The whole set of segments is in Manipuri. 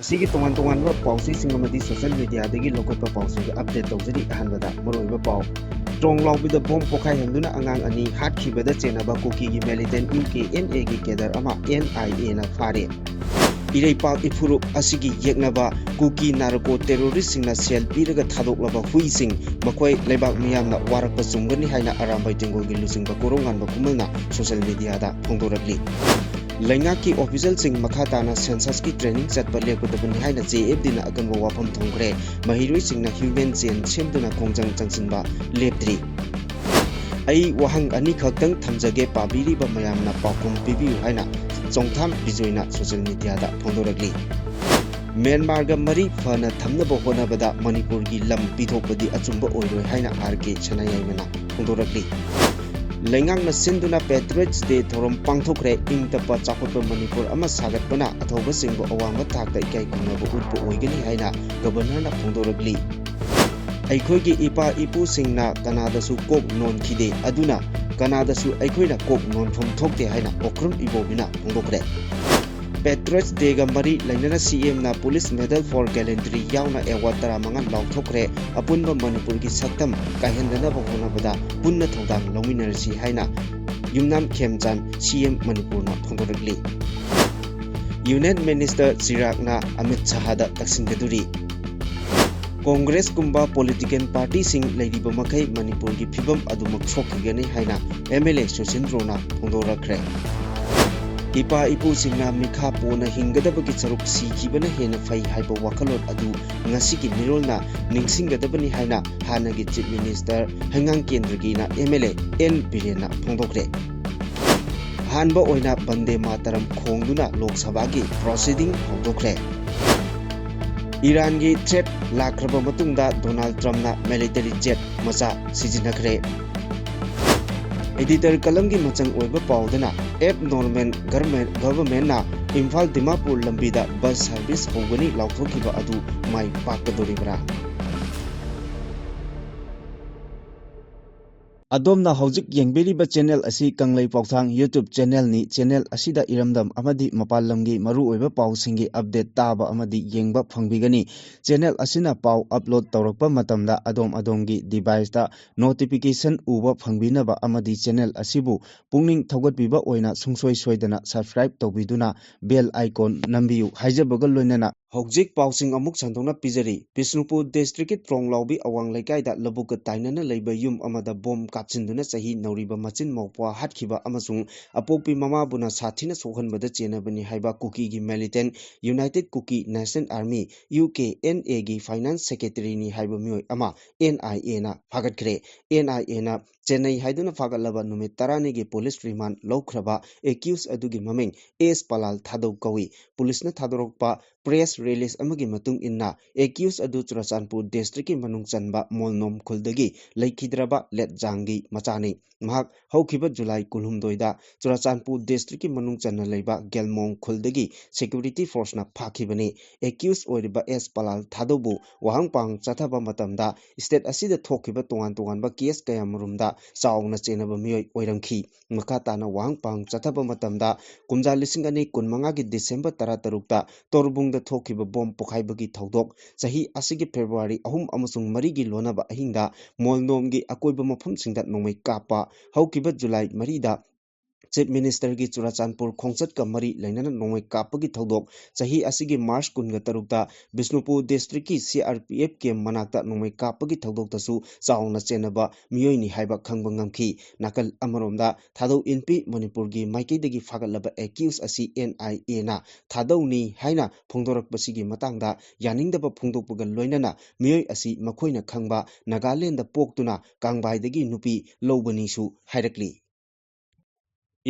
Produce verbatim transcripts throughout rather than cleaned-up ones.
ꯁꯤꯒꯤ ꯇꯣꯉꯥꯟ ꯇꯣꯉꯥꯟꯕ ꯄꯥꯎꯆꯦꯁꯤꯡ ꯑꯃꯗꯤ social mediaꯗꯒꯤ ꯂꯧꯈꯠꯄ ꯄꯥꯎꯁꯤꯡꯒ update ꯇꯧꯖꯔꯤ꯫ ꯑꯍꯥꯟꯕꯗ ꯃꯔꯨꯑꯣꯏꯕ ꯄꯥꯎ꯫ ꯇ꯭ꯔꯣꯡ ꯂꯥꯎꯕꯤꯗ ꯕꯣꯝ ꯄꯣꯈꯥꯏꯍꯟꯗꯨꯅ ꯑꯉꯥꯡ ꯑꯅꯤ ꯍꯥꯠꯈꯤꯕꯗ ꯆꯦꯟꯅꯕ ꯀꯨꯀꯤꯒꯤ militant UKNAꯒꯤ cadre ꯑꯃ NIAꯅ ꯐꯥꯔꯦ꯫ ꯏꯔꯩꯄꯥꯛ ꯏꯐꯨꯔꯨꯞ ꯑꯁꯤꯒꯤ ꯌꯦꯛꯅꯕ ꯀꯨꯀꯤ narco terroristꯁꯤꯡꯅ ꯁꯦꯜ ꯄꯤꯔꯒ ꯊꯥꯗꯣꯛꯂꯕ ꯍꯨꯏꯁꯤꯡ, ꯃꯈꯣꯏ ꯂꯩꯕꯥꯛ ꯃꯤꯌꯥꯝꯅ ꯋꯥꯔꯛꯄ ꯆꯨꯝꯒꯅꯤ ꯍꯥꯏꯅ ꯑꯔꯥꯝꯕꯥꯏ ꯇꯦꯡꯒꯣꯜꯒꯤ ꯂꯨꯆꯤꯡꯕ ꯀꯣꯔꯧꯉꯥꯟꯕ ꯈꯨꯃꯜꯅ social mediaꯗ ꯐꯣꯡꯗꯣꯔꯛꯂꯤ꯫ ꯂꯩꯉꯥꯛꯀꯤ officialꯁꯤꯡ ꯃꯈꯥ ꯇꯥꯅ censusꯀꯤ training ꯆꯠꯄ ꯂꯦꯞꯀꯗꯕꯅꯤ ꯍꯥꯏꯅ JFDꯅ ꯑꯀꯟꯕ ꯋꯥꯐꯝ ꯊꯝꯈ꯭ꯔꯦ꯫ ꯃꯍꯩꯔꯣꯏꯁꯤꯡꯅ human chain ꯁꯦꯝꯗꯨꯅ ꯈꯣꯡꯖꯪ ꯆꯪꯁꯤꯟꯕ ꯂꯦꯞꯇ꯭ꯔꯤ꯫ ꯑꯩ ꯋꯥꯍꯪ ꯑꯅꯤꯈꯛꯇꯪ ꯊꯝꯖꯒꯦ ꯄꯥꯕꯤꯔꯤꯕ ꯃꯌꯥꯝꯅ ꯄꯥꯎꯈꯨꯝ ꯄꯤꯕꯤꯌꯨ ꯍꯥꯏꯅ ꯆꯣꯡꯊꯥꯝ ꯕꯤꯖꯣꯏꯅ social mediaꯗ ꯐꯣꯡꯗꯣꯔꯛꯂꯤ꯫ ꯃ꯭ꯌꯥꯟꯃꯥꯔꯒ ꯃꯔꯤ ꯐꯅ ꯊꯝꯅꯕ ꯍꯣꯠꯅꯕꯗ ꯃꯅꯤꯄꯨꯔꯒꯤ ꯂꯝ ꯄꯤꯊꯣꯛꯄꯗꯤ ꯑꯆꯨꯝꯕ ꯑꯣꯏꯔꯣꯏ ꯍꯥꯏꯅ RK ꯁꯅꯥꯌꯥꯏꯃꯅ ꯐꯣꯡꯗꯣꯔꯛꯂꯤ꯫ ꯂꯩꯉꯥꯛꯅ ꯁꯤꯟꯗꯨꯅ Patriots Day ꯊꯧꯔꯝ ꯄꯥꯡꯊꯣꯛꯈ꯭ꯔꯦ꯫ ꯏꯪ ꯇꯞꯄ ꯆꯥꯎꯈꯠꯄ ꯃꯅꯤꯄꯨꯔ ꯑꯃ ꯁꯥꯒꯠꯄꯅ ꯑꯊꯧꯕꯁꯤꯡꯕꯨ ꯑꯋꯥꯡꯕ ꯊꯥꯛꯇ ꯏꯀꯥꯏ ꯈꯨꯝꯅꯕ ꯎꯠꯄ ꯑꯣꯏꯒꯅꯤ ꯍꯥꯏꯅ Governorꯅ ꯐꯣꯡꯗꯣꯔꯛꯂꯤ꯫ ꯑꯩꯈꯣꯏꯒꯤ ꯏꯄꯥ ꯏꯄꯨꯁꯤꯡꯅ ꯀꯅꯥꯗꯁꯨ ꯀꯣꯛ ꯅꯣꯟꯈꯤꯗꯦ, ꯑꯗꯨꯅ ꯀꯅꯥꯗꯁꯨ ꯑꯩꯈꯣꯏꯅ ꯀꯣꯛ ꯅꯣꯟꯐꯝ ꯊꯣꯛꯇꯦ ꯍꯥꯏꯅ ꯑꯣꯀ꯭ꯔꯨꯝ ꯏꯕꯣꯕꯤꯅ ꯐꯣꯡꯗꯣꯛꯈ꯭ꯔꯦ꯫ Patriots Dayꯒ ꯃꯔꯤ ꯂꯩꯅꯅ CMꯅ Police Medal for Gallantry ꯌꯥꯎꯅ award ꯇꯔꯥꯃꯉꯥ ꯂꯥꯎꯊꯣꯛꯈ꯭ꯔꯦ꯫ ꯑꯄꯨꯟꯕ ꯃꯅꯤꯄꯨꯔꯒꯤ ꯁꯛꯇꯝ ꯀꯥꯏꯍꯟꯗꯅꯕ ꯍꯣꯠꯅꯕꯗ ꯄꯨꯟꯅ ꯊꯧꯗꯥꯡ ꯂꯧꯃꯤꯟꯅꯔꯁꯤ ꯍꯥꯏꯅ ꯌꯨꯝꯅꯥꯝ ꯈꯦꯝꯆꯥꯟ CM ꯃꯅꯤꯄꯨꯔꯅ ꯐꯣꯡꯗꯣꯔꯛꯂꯤ꯫ Union Minister ꯆꯤꯔꯥꯛꯅ Amit ꯁꯍꯥꯗ ꯇꯛꯁꯤꯟꯒꯗꯧꯔꯤ꯫ ꯀꯣꯡꯒ꯭ꯔꯦꯁꯀꯨꯝꯕ political partyꯁꯤꯡ ꯂꯩꯔꯤꯕ ꯃꯈꯩ ꯃꯅꯤꯄꯨꯔꯒꯤ ꯐꯤꯕꯝ ꯑꯗꯨꯃꯛ ꯁꯣꯛꯈꯤꯒꯅꯤ ꯍꯥꯏꯅ MLA ꯁꯨꯁꯤꯟꯗ꯭ꯔꯣꯅ ꯐꯣꯡꯗꯣꯔꯛꯈ꯭ꯔꯦ꯫ ꯏꯄꯥ ꯏꯄꯨꯁꯤꯡꯅ ꯃꯤꯈꯥ ꯄꯣꯟꯅ ꯍꯤꯡꯒꯗꯕꯒꯤ ꯁꯔꯨꯛ ꯁꯤꯈꯤꯕꯅ ꯍꯦꯟꯅ ꯐꯩ ꯍꯥꯏꯕ ꯋꯥꯈꯜꯂꯣꯟ ꯑꯗꯨ ꯉꯁꯤꯒꯤ ꯃꯤꯔꯣꯜꯅ ꯅꯤꯡꯁꯤꯡꯒꯗꯕꯅꯤ ꯍꯥꯏꯅ ꯍꯥꯟꯅꯒꯤ Chief Minister ꯍꯩꯉꯥꯡ ꯀꯦꯟꯗ꯭ꯔꯒꯤꯅ MLA N ꯕꯤꯔꯦꯟꯅ ꯐꯣꯡꯗꯣꯛꯈ꯭ꯔꯦ꯫ ꯑꯍꯥꯟꯕ ꯑꯣꯏꯅ ꯕꯟꯗꯦ ꯃꯥꯇꯔꯝ ꯈꯣꯡꯗꯨꯅ ꯂꯣꯛ ꯁꯚꯥꯒꯤ proceeding ꯍꯧꯗꯣꯛꯈ꯭ꯔꯦ꯫ ꯏꯔꯥꯟꯒꯤ threat ꯂꯥꯛꯈ꯭ꯔꯕ ꯃꯇꯨꯡꯗ ꯗꯣꯅꯥꯜꯗ ꯇ꯭ꯔꯝꯞꯅ military jet ꯃꯆꯥ ꯁꯤꯖꯤꯟꯅꯈ꯭ꯔꯦ꯫ Editor ꯀꯂꯝꯒꯤ ꯃꯆꯪ ꯑꯣꯏꯕ ꯄꯥꯎꯗꯅ, Abnormal Government, Governmentꯅ ꯏꯝꯐꯥꯜ ꯗꯤꯃꯥꯄꯨꯔ ꯂꯝꯕꯤꯗ bus service ꯍꯧꯒꯅꯤ ꯂꯥꯎꯊꯣꯛꯈꯤꯕ ꯑꯗꯨ ꯃꯥꯏ ꯄꯥꯛꯀꯗꯧꯔꯤꯕ꯭ꯔꯥ? ꯑꯗꯣꯝꯅ ꯍꯧꯖꯤꯛ ꯌꯦꯡꯕꯤꯔꯤꯕ ꯆꯦꯅꯦꯜ ꯑꯁꯤ ꯀꯪꯂꯩ ꯄꯥꯎꯊꯥꯡ YouTube ꯆꯦꯅꯦꯜꯅꯤ꯫ ꯆꯦꯅꯦꯜ ꯑꯁꯤꯗ ꯏꯔꯝꯗꯝ ꯑꯃꯗꯤ ꯃꯄꯥꯟ ꯂꯝꯒꯤ ꯃꯔꯨꯑꯣꯏꯕ ꯄꯥꯎꯁꯤꯡꯒꯤ ꯑꯞꯗꯦꯠ ꯇꯥꯕ ꯑꯃꯗꯤ ꯌꯦꯡꯕ ꯐꯪꯕꯤꯒꯅꯤ꯫ ꯆꯦꯅꯦꯜ ꯑꯁꯤꯅ ꯄꯥꯎ ꯑꯞꯂꯣꯗ ꯇꯧꯔꯛꯄ ꯃꯇꯝꯗ ꯑꯗꯣꯝ ꯑꯗꯣꯝꯒꯤ ꯗꯤꯚꯥꯏꯁꯇ ꯅꯣꯇꯤꯐꯤꯀꯦꯁꯟ ꯎꯕ ꯐꯪꯕꯤꯅꯕ ꯑꯃꯗꯤ ꯆꯦꯅꯦꯜ ꯑꯁꯤꯕꯨ ꯄꯨꯛꯅꯤꯡ ꯊꯧꯒꯠꯄꯤꯕ ꯑꯣꯏꯅ ꯁꯨꯡꯁꯣꯏ ꯁꯣꯏꯗꯅ ꯁꯕꯁꯀ꯭ꯔꯥꯏꯕ ꯇꯧꯕꯤꯗꯨꯅ ꯕꯦꯜ ꯑꯥꯏꯀꯣꯟ ꯅꯝꯕꯤꯌꯨ ꯍꯥꯏꯖꯕꯒ ꯂꯣꯏꯅꯅ ꯍꯧꯖꯤꯛ ꯄꯥꯎꯁꯤꯡ ꯑꯃꯨꯛ ꯁꯟꯗꯣꯛꯅ ꯄꯤꯖꯔꯤ꯫ ꯕꯤꯁꯅꯨꯄꯨꯔ ꯗꯤꯁꯇ꯭ꯔꯤꯛꯀꯤ ꯇ꯭ꯔꯣꯡꯂꯥꯎꯕꯤ ꯑꯋꯥꯡ ꯂꯩꯀꯥꯏꯗ ꯂꯧꯕꯨꯛꯀ ꯇꯥꯏꯅꯅ ꯂꯩꯕ ꯌꯨꯝ ꯑꯃꯗ ꯕꯣꯝ ꯀꯥꯞꯁꯤꯟꯗꯨꯅ ꯆꯍꯤ ꯅꯧꯔꯤꯕ ꯃꯆꯤꯟ ꯃꯧꯄ꯭ꯋꯥ ꯍꯥꯠꯈꯤꯕ ꯑꯃꯁꯨꯡ ꯑꯄꯣꯛꯄꯤ ꯃꯃꯥꯕꯨꯅ ꯁꯥꯊꯤꯅ ꯁꯣꯛꯍꯟꯕꯗ ꯆꯦꯟꯅꯕꯅꯤ ꯍꯥꯏꯕ ꯀꯨꯀꯤꯒꯤ militant United Kuki National Army, U K N ꯑꯦꯒꯤ ꯐꯥꯏꯅꯥꯟꯁ ꯁꯦꯀ꯭ꯔꯦꯇꯔꯤꯅꯤ ꯍꯥꯏꯕ ꯃꯤꯑꯣꯏ ꯑꯃ ꯑꯦꯟ ꯑꯥꯏ ꯑꯦꯅ ꯐꯥꯒꯠꯈ꯭ꯔꯦ꯫ ꯑꯦꯟ ꯑꯥꯏ ꯑꯦꯅ ꯆꯦꯟꯅꯩ ꯍꯥꯏꯗꯨꯅ ꯐꯥꯒꯠꯂꯕ ꯅꯨꯃꯤꯠ ꯇꯔꯥꯅꯤꯒꯤ ꯄꯨꯂꯤꯁ ꯔꯤꯃꯥꯟ ꯂꯧꯈ꯭ꯔꯕ ꯑꯦꯀ꯭ꯌꯨꯁ ꯑꯗꯨꯒꯤ ꯃꯃꯤꯡ ꯑꯦꯁ ꯄꯂꯥꯜ ꯊꯥꯗꯧ ꯀꯧꯏ꯫ ꯄꯨꯂꯤꯁꯅ ꯊꯥꯗꯣꯔꯛꯄ ꯄ꯭ꯔꯦꯁ ꯔꯤꯂꯤꯁ ꯑꯃꯒꯤ ꯃꯇꯨꯡ ꯏꯟꯅ, ꯑꯦꯀ꯭ꯌꯨꯁ ꯑꯗꯨ ꯆꯨꯔꯆꯥꯟꯄꯨꯔ ꯗꯤꯁꯇ꯭ꯔꯤꯛꯀꯤ ꯃꯅꯨꯡ ꯆꯟꯕ ꯃꯣꯜꯅꯣꯝ ꯈꯨꯜꯗꯒꯤ ꯂꯩꯈꯤꯗ꯭ꯔꯕ ꯂꯦꯠꯖꯥꯡꯒꯤ ꯃꯆꯥꯅꯤ꯫ ꯃꯍꯥꯛ ꯍꯧꯈꯤꯕ ꯖꯨꯂꯥꯏ ꯀꯨꯟꯍꯨꯝꯗꯣꯏꯗ ꯆꯨꯔꯆꯥꯟꯄꯨꯔ ꯗꯤꯁꯇ꯭ꯔꯤꯛꯀꯤ ꯃꯅꯨꯡ ꯆꯟꯅ ꯂꯩꯕ ꯒꯦꯜꯃꯣꯡ ꯈꯨꯜꯗꯒꯤ ꯁꯦꯀ꯭ꯌꯨꯔꯤꯇꯤ ꯐꯣꯔꯁꯅ ꯐꯥꯈꯤꯕꯅꯤ꯫ ꯑꯦꯀ꯭ꯌꯨꯁ ꯑꯣꯏꯔꯤꯕ ꯑꯦꯁ ꯄꯂꯥꯜ ꯊꯥꯗꯧꯕꯨ ꯋꯥꯍꯪ ꯄꯥꯎꯍꯪ ꯆꯠꯊꯕ ꯃꯇꯝꯗ ꯁ꯭ꯇꯦꯠ ꯑꯁꯤꯗ ꯊꯣꯛꯈꯤꯕ ꯇꯣꯉꯥꯟ ꯇꯣꯉꯥꯟꯕ ꯀꯦꯁ ꯀꯌꯥꯃꯔꯨꯝꯗ ꯆꯥꯎꯅ ꯆꯦꯟꯅꯕ ꯃꯤꯑꯣꯏ ꯑꯣꯏꯔꯝꯈꯤ꯫ ꯃꯈꯥ ꯇꯥꯅ ꯋꯥꯍꯪ ꯄꯥꯎꯍꯪ ꯆꯠꯊꯕ ꯃꯇꯝꯗ ꯀꯨꯝꯖꯥ ꯂꯤꯁꯤꯡ ꯑꯅꯤ ꯀꯨꯟꯃꯉꯥꯒꯤ ꯗꯤꯁꯦꯝꯕꯔ ꯇꯔꯥꯇꯔꯨꯛꯇ ꯇꯣꯔꯕꯨꯡꯗ ꯊꯣꯛꯈꯤꯕ ꯕꯣꯝ ꯄꯣꯈꯥꯏꯕꯒꯤ ꯊꯧꯗꯣꯛ, ꯆꯍꯤ ꯑꯁꯤꯒꯤ ꯐꯦꯕ꯭ꯔꯨꯋꯥꯔꯤ ꯑꯍꯨꯝ ꯑꯃꯁꯨꯡ ꯃꯔꯤꯒꯤ ꯂꯣꯟꯅꯕ ꯑꯍꯤꯡꯗ ꯃꯣꯜꯅꯣꯝꯒꯤ ꯑꯀꯣꯏꯕ ꯃꯐꯝꯁꯤꯡꯗ ꯅꯣꯡꯃꯩ ꯀꯥꯞꯄ, ꯍꯧꯈꯤꯕ ꯖꯨꯂꯥꯏ ꯃꯔꯤꯗ ꯆꯤꯐ ꯃꯤꯅꯤꯁꯇꯔꯒꯤ ꯆꯨꯔꯥꯆꯥꯟꯄꯨꯔ ꯈꯣꯡꯆꯠꯀ ꯃꯔꯤ ꯂꯩꯅꯅ ꯅꯣꯡꯃꯩ ꯀꯥꯞꯄꯒꯤ ꯊꯧꯗꯣꯛ, ꯆꯍꯤ ꯑꯁꯤꯒꯤ ꯃꯥꯔꯆ ꯀꯨꯟꯒ ꯇꯔꯨꯛꯇ ꯕꯤꯁꯅꯨꯄꯨꯔ ꯗꯤꯁꯇ꯭ꯔꯤꯛꯀꯤ ꯁꯤ ꯑꯥꯔ ꯄꯤ ꯑꯦꯐ ꯀꯦꯝ ꯃꯅꯥꯛꯇ ꯅꯣꯡꯃꯩ ꯀꯥꯞꯄꯒꯤ ꯊꯧꯗꯣꯛꯇꯁꯨ ꯆꯥꯎꯅ ꯆꯦꯟꯅꯕ ꯃꯤꯑꯣꯏꯅꯤ ꯍꯥꯏꯕ ꯈꯪꯕ ꯉꯝꯈꯤ꯫ ꯅꯥꯀꯜ ꯑꯃꯔꯣꯝꯗ, ꯊꯥꯗꯧ ꯏꯟꯄꯤ ꯃꯅꯤꯄꯨꯔꯒꯤ ꯃꯥꯏꯀꯩꯗꯒꯤ ꯐꯥꯒꯠꯂꯕ ꯑꯦꯀ꯭ꯌꯨꯁ ꯑꯁꯤ ꯑꯦꯟ ꯑꯥꯏ ꯑꯦꯅ ꯊꯥꯗꯧꯅꯤ ꯍꯥꯏꯅ ꯐꯣꯡꯗꯣꯔꯛꯄꯁꯤꯒꯤ ꯃꯇꯥꯡꯗ ꯌꯥꯅꯤꯡꯗꯕ ꯐꯣꯡꯗꯣꯛꯄꯒ ꯂꯣꯏꯅꯅ ꯃꯤꯑꯣꯏ ꯑꯁꯤ ꯃꯈꯣꯏꯅ ꯈꯪꯕ ꯅꯥꯒꯥꯂꯦꯟꯗ ꯄꯣꯛꯇꯨꯅ ꯀꯥꯡꯕꯥꯏꯗꯒꯤ ꯅꯨꯄꯤ ꯂꯧꯕꯅꯤꯁꯨ ꯍꯥꯏꯔꯛꯂꯤ꯫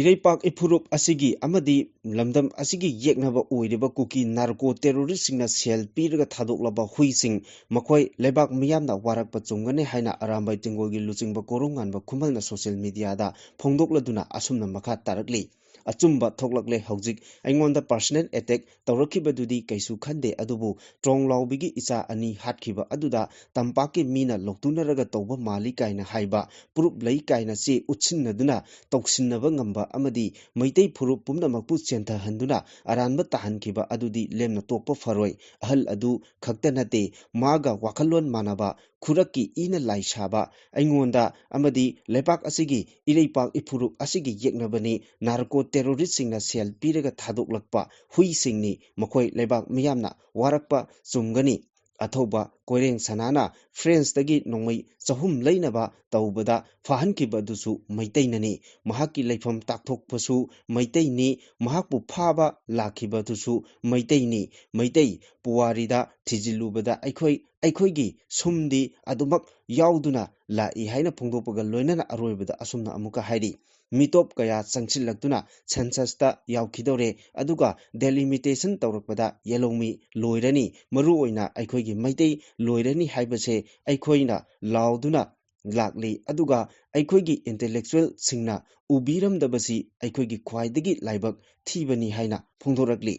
ꯏꯔꯩꯄꯥꯛ ꯏꯐꯨꯔꯨꯞ ꯑꯁꯤꯒꯤ ꯑꯃꯗꯤ ꯂꯝꯗꯝ ꯑꯁꯤꯒꯤ ꯌꯦꯛꯅꯕ ꯑꯣꯏꯔꯤꯕ ꯀꯨꯀꯤ ꯅꯥꯔꯀꯣ ꯇꯦꯔꯣꯔꯤꯁꯁꯤꯡꯅ ꯁꯦꯜ ꯄꯤꯔꯒ ꯊꯥꯗꯣꯛꯂꯕ ꯍꯨꯏꯁꯤꯡ ꯃꯈꯣꯏ ꯂꯩꯕꯥꯛ ꯃꯤꯌꯥꯝꯅ ꯋꯥꯔꯛꯄ ꯆꯨꯝꯒꯅꯤ ꯍꯥꯏꯅ ꯑꯔꯥꯝꯕꯥꯏ ꯇꯦꯡꯒꯣꯜꯒꯤ ꯂꯨꯆꯤꯡꯕ ꯀꯣꯔꯧꯉꯥꯟꯕ ꯈꯨꯃꯜꯅ ꯁꯣꯁꯤꯌꯦꯜ ꯃꯤꯗꯤꯌꯥꯗ ꯐꯣꯡꯗꯣꯛꯂꯗꯨꯅ ꯑꯁꯨꯝꯅ ꯃꯈꯥ ꯇꯥꯔꯛꯂꯤ꯫ ꯑꯆꯨꯝꯕ ꯊꯣꯛꯂꯛꯂꯦ꯫ ꯍꯧꯖꯤꯛ ꯑꯩꯉꯣꯟꯗ personal attack ꯇꯧꯔꯛꯈꯤꯕꯗꯨꯗꯤ ꯀꯩꯁꯨ ꯈꯟꯗꯦ, ꯑꯗꯨꯕꯨ ꯇ꯭ꯔꯣꯡ ꯂꯥꯎꯕꯤꯒꯤ ꯏꯆꯥ ꯑꯅꯤ ꯍꯥꯠꯈꯤꯕ ꯑꯗꯨꯗ ꯇꯝꯄꯥꯛꯀꯤ ꯃꯤꯅ ꯂꯧꯇꯨꯅꯔꯒ ꯇꯧꯕ ꯃꯥꯜꯂꯤ ꯀꯥꯏꯅ ꯍꯥꯏꯕ proof ꯂꯩ ꯀꯥꯏꯅ ꯆꯦ ꯎꯠꯁꯤꯟꯅꯗꯨꯅ ꯇꯧꯁꯤꯟꯅꯕ ꯉꯝꯕ ꯑꯃꯗꯤ ꯃꯩꯇꯩ ꯐꯨꯔꯨꯞ ꯄꯨꯝꯅꯃꯛꯄꯨ ꯆꯦꯟꯊꯍꯟꯗꯨꯅ ꯑꯔꯥꯟꯕ ꯇꯥꯍꯟꯈꯤꯕ ꯑꯗꯨꯗꯤ ꯂꯦꯝꯅ ꯇꯣꯛꯄ ꯐꯔꯣꯏ꯫ ꯑꯍꯜ ꯑꯗꯨ ꯈꯛꯇ ꯅꯠꯇꯦ, ꯃꯥꯒ ꯋꯥꯈꯜꯂꯣꯟ ꯃꯥꯟꯅꯕ, ꯈꯨꯔꯛꯀꯤ ꯏꯅ ꯂꯥꯏ ꯁꯥꯕ, ꯑꯩꯉꯣꯟꯗ ꯑꯃꯗꯤ ꯂꯩꯕꯥꯛ ꯑꯁꯤꯒꯤ ꯏꯔꯩꯄꯥꯛ ꯏꯐꯨꯔꯨꯞ ꯑꯁꯤꯒꯤ ꯌꯦꯛꯅꯕꯅꯤ, narco terroristꯁꯤꯡꯅ ꯁꯦꯜ ꯄꯤꯔꯒ ꯊꯥꯗꯣꯛꯂꯛꯄ ꯍꯨꯏꯁꯤꯡꯅꯤ꯫ ꯃꯈꯣꯏ ꯂꯩꯕꯥꯛ ꯃꯤꯌꯥꯝꯅ ꯋꯥꯔꯛꯄ ꯆꯨꯝꯒꯅꯤ꯫ ꯑꯊꯧꯕ ꯀꯣꯏꯔꯦꯡ ꯁꯅꯥꯅ Franceꯇꯒꯤ ꯅꯣꯡꯃꯩ ꯆꯍꯨꯝ ꯂꯩꯅꯕ ꯇꯧꯕꯗ ꯐꯥꯍꯟꯈꯤꯕ ꯑꯗꯨꯁꯨ ꯃꯩꯇꯩꯅꯅꯤ꯫ ꯃꯍꯥꯛꯀꯤ ꯂꯩꯐꯝ ꯇꯥꯛꯊꯣꯛꯄꯁꯨ ꯃꯩꯇꯩꯅꯤ꯫ ꯃꯍꯥꯛꯄꯨ ꯐꯥꯕ ꯂꯥꯛꯈꯤꯕꯗꯨꯁꯨ ꯃꯩꯇꯩꯅꯤ꯫ ꯃꯩꯇꯩ ꯄꯨꯋꯥꯔꯤꯗ ꯊꯤꯖꯤꯜꯂꯨꯕꯗ ꯑꯩꯈꯣꯏ, ꯑꯩꯈꯣꯏꯒꯤ ꯁꯨꯝꯗꯤ ꯑꯗꯨꯃꯛ ꯌꯥꯎꯗꯨꯅ ꯂꯥꯛꯏ ꯍꯥꯏꯅ ꯐꯣꯡꯗꯣꯛꯄꯒ ꯂꯣꯏꯅꯅ ꯑꯔꯣꯏꯕꯗ ꯑꯁꯨꯝꯅ ꯑꯃꯨꯛꯀ ꯍꯥꯏꯔꯤ, ꯃꯤꯇꯣꯞ ꯀꯌꯥ ꯆꯪꯁꯤꯜꯂꯛꯇꯨꯅ censusꯇ ꯌꯥꯎꯈꯤꯗꯧꯔꯦ, ꯑꯗꯨꯒ delimitation ꯇꯧꯔꯛꯄꯗ ꯌꯦꯂꯧꯃꯤ ꯂꯣꯏꯔꯅꯤ, ꯃꯔꯨꯑꯣꯏꯅ ꯑꯩꯈꯣꯏꯒꯤ ꯃꯩꯇꯩ ꯂꯣꯏꯔꯅꯤ ꯍꯥꯏꯕꯁꯦ ꯑꯩꯈꯣꯏꯅ ꯂꯥꯎꯗꯨꯅ ꯂꯥꯛꯂꯤ, ꯑꯗꯨꯒ ꯑꯩꯈꯣꯏꯒꯤ intellectualꯁꯤꯡꯅ ꯎꯕꯤꯔꯝꯗꯕꯁꯤ ꯑꯩꯈꯣꯏꯒꯤ ꯈ꯭ꯋꯥꯏꯗꯒꯤ ꯂꯥꯏꯕꯛ ꯊꯤꯕꯅꯤ ꯍꯥꯏꯅ ꯐꯣꯡꯗꯣꯔꯛꯂꯤ꯫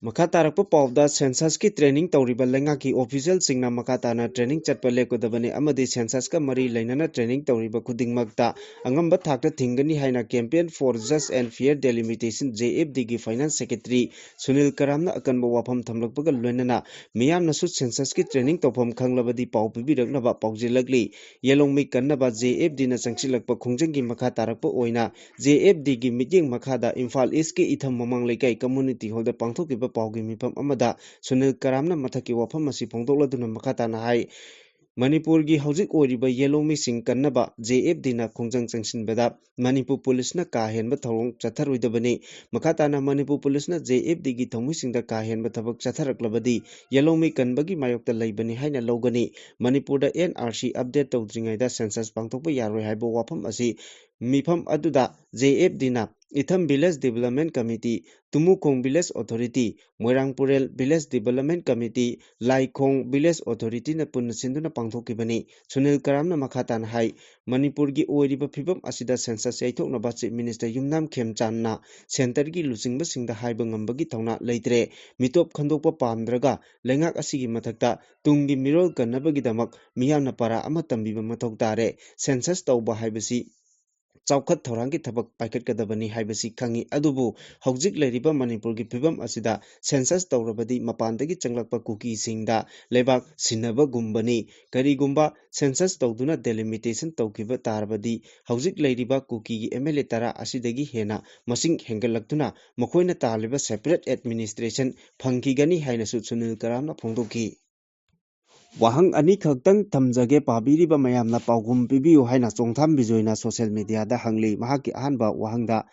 ꯃꯈꯥ ꯇꯥꯔꯛꯄ ꯄꯥꯎꯗ, censusꯀꯤ training ꯇꯧꯔꯤꯕ ꯂꯩꯉꯥꯛꯀꯤ officialꯁꯤꯡꯅ ꯃꯈꯥ ꯇꯥꯅ training ꯆꯠꯄ ꯂꯦꯞꯀꯗꯕꯅꯤ ꯑꯃꯗꯤ censusꯀ ꯃꯔꯤ ꯂꯩꯅꯅ training ꯇꯧꯔꯤꯕ ꯈꯨꯗꯤꯡꯃꯛꯇ ꯑꯉꯝꯕ ꯊꯥꯛꯇ ꯊꯤꯡꯒꯅꯤ ꯍꯥꯏꯅ Campaign for Just and Fair Delimitation, JFDꯒꯤ finance secretary Sunil ꯀꯔꯥꯝꯅ ꯑꯀꯟꯕ ꯋꯥꯐꯝ ꯊꯝꯂꯛꯄꯒ ꯂꯣꯏꯅꯅ ꯃꯤꯌꯥꯝꯅꯁꯨ censusꯀꯤ training ꯇꯧꯐꯝ ꯈꯪꯂꯕꯗꯤ ꯄꯥꯎ ꯄꯤꯕꯤꯔꯛꯅꯕ ꯄꯥꯎꯖꯦꯜꯂꯛꯂꯤ꯫ ꯌꯦꯂꯣꯡꯃꯤ ꯀꯟꯅꯕ JFDꯅ ꯆꯪꯁꯤꯜꯂꯛꯄ ꯈꯣꯡꯖꯪꯒꯤ ꯃꯈꯥ ꯇꯥꯔꯛꯄ ꯑꯣꯏꯅ JFDꯒꯤ ꯃꯤꯠꯌꯦꯡ ꯃꯈꯥꯗ ꯏꯝꯐꯥꯜ Eastꯀꯤ ꯏꯊꯝ ꯃꯃꯥꯡ ꯂꯩꯀꯥꯏ community hallꯗ ꯄꯥꯡꯊꯣꯛꯈꯤꯕ ꯄꯥꯎꯒꯤ ꯃꯤꯐꯝ ꯑꯃꯗ ꯁꯨꯅꯤꯜ ꯀꯔꯥꯝꯅ ꯃꯊꯛꯀꯤ ꯋꯥꯐꯝ ꯑꯁꯤ ꯐꯣꯡꯗꯣꯛꯂꯗꯨꯅ ꯃꯈꯥ ꯇꯥꯅ ꯍꯥꯏ, ꯃꯅꯤꯄꯨꯔꯒꯤ ꯍꯧꯖꯤꯛ ꯑꯣꯏꯔꯤꯕ ꯌꯦꯂꯣꯡꯃꯤꯁꯤꯡ ꯀꯟꯅꯕ JFDꯅ ꯈꯣꯡꯖꯪ ꯆꯪꯁꯤꯟꯕꯗ ꯃꯅꯤꯄꯨꯔ ꯄꯨꯂꯤꯁꯅ ꯀꯥ ꯍꯦꯟꯕ ꯊꯧꯑꯣꯡ ꯆꯠꯊꯔꯣꯏꯗꯕꯅꯤ꯫ ꯃꯈꯥ ꯇꯥꯅ ꯃꯅꯤꯄꯨꯔ ꯄꯨꯂꯤꯁꯅ JFDꯒꯤ ꯊꯧꯃꯤꯁꯤꯡꯗ ꯀꯥ ꯍꯦꯟꯕ ꯊꯕꯛ ꯆꯠꯊꯔꯛꯂꯕꯗꯤ ꯌꯦꯂꯣꯡꯃꯤ ꯀꯟꯕꯒꯤ ꯃꯥꯌꯣꯛꯇ ꯂꯩꯕꯅꯤ ꯍꯥꯏꯅ ꯂꯧꯒꯅꯤ꯫ ꯃꯅꯤꯄꯨꯔꯗ NRC update ꯇꯧꯗ꯭ꯔꯤꯉꯩꯗ census ꯄꯥꯡꯊꯣꯛꯄ ꯌꯥꯔꯣꯏ ꯍꯥꯏꯕ ꯋꯥꯐꯝ ꯑꯁꯤ ꯃꯤꯐꯝ ꯑꯗꯨꯗ J F D ꯅ ꯏꯊꯝ Village Development Committee, ꯇꯨꯃꯨꯈꯣꯡ Village Authority, ꯃꯣꯏꯔꯥꯡꯄꯨꯔꯦꯜ Village Development Committee, ꯂꯥꯏꯈꯣꯡ Village Authority ꯅ ꯄꯨꯟꯅ ꯁꯤꯟꯗꯨꯅ ꯄꯥꯡꯊꯣꯛꯈꯤꯕꯅꯤ꯫ ꯁꯨꯅꯤꯜ ꯀꯔꯥꯝꯅ ꯃꯈꯥ ꯇꯥꯅ ꯍꯥꯏ, ꯃꯅꯤꯄꯨꯔꯒꯤ ꯑꯣꯏꯔꯤꯕ ꯐꯤꯕꯝ ꯑꯁꯤꯗ census ꯌꯩꯊꯣꯛꯅꯕ Chief Minister ꯌꯨꯝꯅꯥꯝ ꯈꯦꯝꯆꯥꯟꯅ centre ꯒꯤ ꯂꯨꯆꯤꯡꯕꯁꯤꯡꯗ ꯍꯥꯏꯕ ꯉꯝꯕꯒꯤ ꯊꯧꯅꯥ ꯂꯩꯇ꯭ꯔꯦ꯫ ꯃꯤꯇꯣꯞ ꯈꯟꯗꯣꯛꯄ ꯄꯥꯝꯗ꯭ꯔꯒ ꯂꯩꯉꯥꯛ ꯑꯁꯤꯒꯤ ꯃꯊꯛꯇ ꯇꯨꯡꯒꯤ ꯃꯤꯔꯣꯜ ꯀꯟꯅꯕꯒꯤꯗꯃꯛ ꯃꯤꯌꯥꯝꯅ ꯄꯔꯥ ꯑꯃ ꯇꯝꯕꯤꯕ ꯃꯊꯧ ꯇꯥꯔꯦ꯫ Census ꯇꯧꯕ ꯍꯥꯏꯕꯁꯤ ꯆꯥꯎꯈꯠ ꯊꯧꯔꯥꯡꯒꯤ ꯊꯕꯛ ꯄꯥꯏꯈꯠꯀꯗꯕꯅꯤ ꯍꯥꯏꯕꯁꯤ ꯈꯪꯏ꯫ ꯑꯗꯨꯕꯨ ꯍꯧꯖꯤꯛ ꯂꯩꯔꯤꯕ ꯃꯅꯤꯄꯨꯔꯒꯤ ꯐꯤꯕꯝ ꯑꯁꯤꯗ census ꯇꯧꯔꯕꯗꯤ ꯃꯄꯥꯟꯗꯒꯤ ꯆꯪꯂꯛꯄ ꯀꯨꯀꯤꯁꯤꯡꯗ ꯂꯩꯕꯥꯛ ꯁꯤꯟꯅꯕꯒꯨꯝꯕꯅꯤ꯫ ꯀꯔꯤꯒꯨꯝꯕ census ꯇꯧꯗꯨꯅ delimitation ꯇꯧꯈꯤꯕ ꯇꯥꯔꯕꯗꯤ ꯍꯧꯖꯤꯛ ꯂꯩꯔꯤꯕ ꯀꯨꯀꯤꯒꯤ M L A ꯇꯔꯥ ꯑꯁꯤꯗꯒꯤ ꯍꯦꯟꯅ ꯃꯁꯤꯡ ꯍꯦꯟꯒꯠꯂꯛꯇꯨꯅ ꯃꯈꯣꯏꯅ ꯇꯥꯜꯂꯤꯕ separate administration ꯐꯪꯈꯤꯒꯅꯤ ꯍꯥꯏꯅꯁꯨ ꯁꯨꯅꯤꯜ ꯀꯔꯥꯝꯅ ꯐꯣꯡꯗꯣꯛꯈꯤ꯫ ꯋꯥꯍꯪ ꯑꯅꯤꯈꯛꯇꯪ ꯊꯝꯖꯒꯦ, ꯄꯥꯕꯤꯔꯤꯕ ꯃꯌꯥꯝꯅ ꯄꯥꯎꯈꯨꯝ ꯄꯤꯕꯤꯌꯨ ꯍꯥꯏꯅ ꯆꯣꯡꯊꯥꯝ ꯕꯤꯖꯣꯏꯅ social media ꯗ ꯍꯪꯂꯤ꯫ ꯃꯍꯥꯛꯀꯤ ꯑꯍꯥꯟꯕ ꯋꯥꯍꯪꯗ,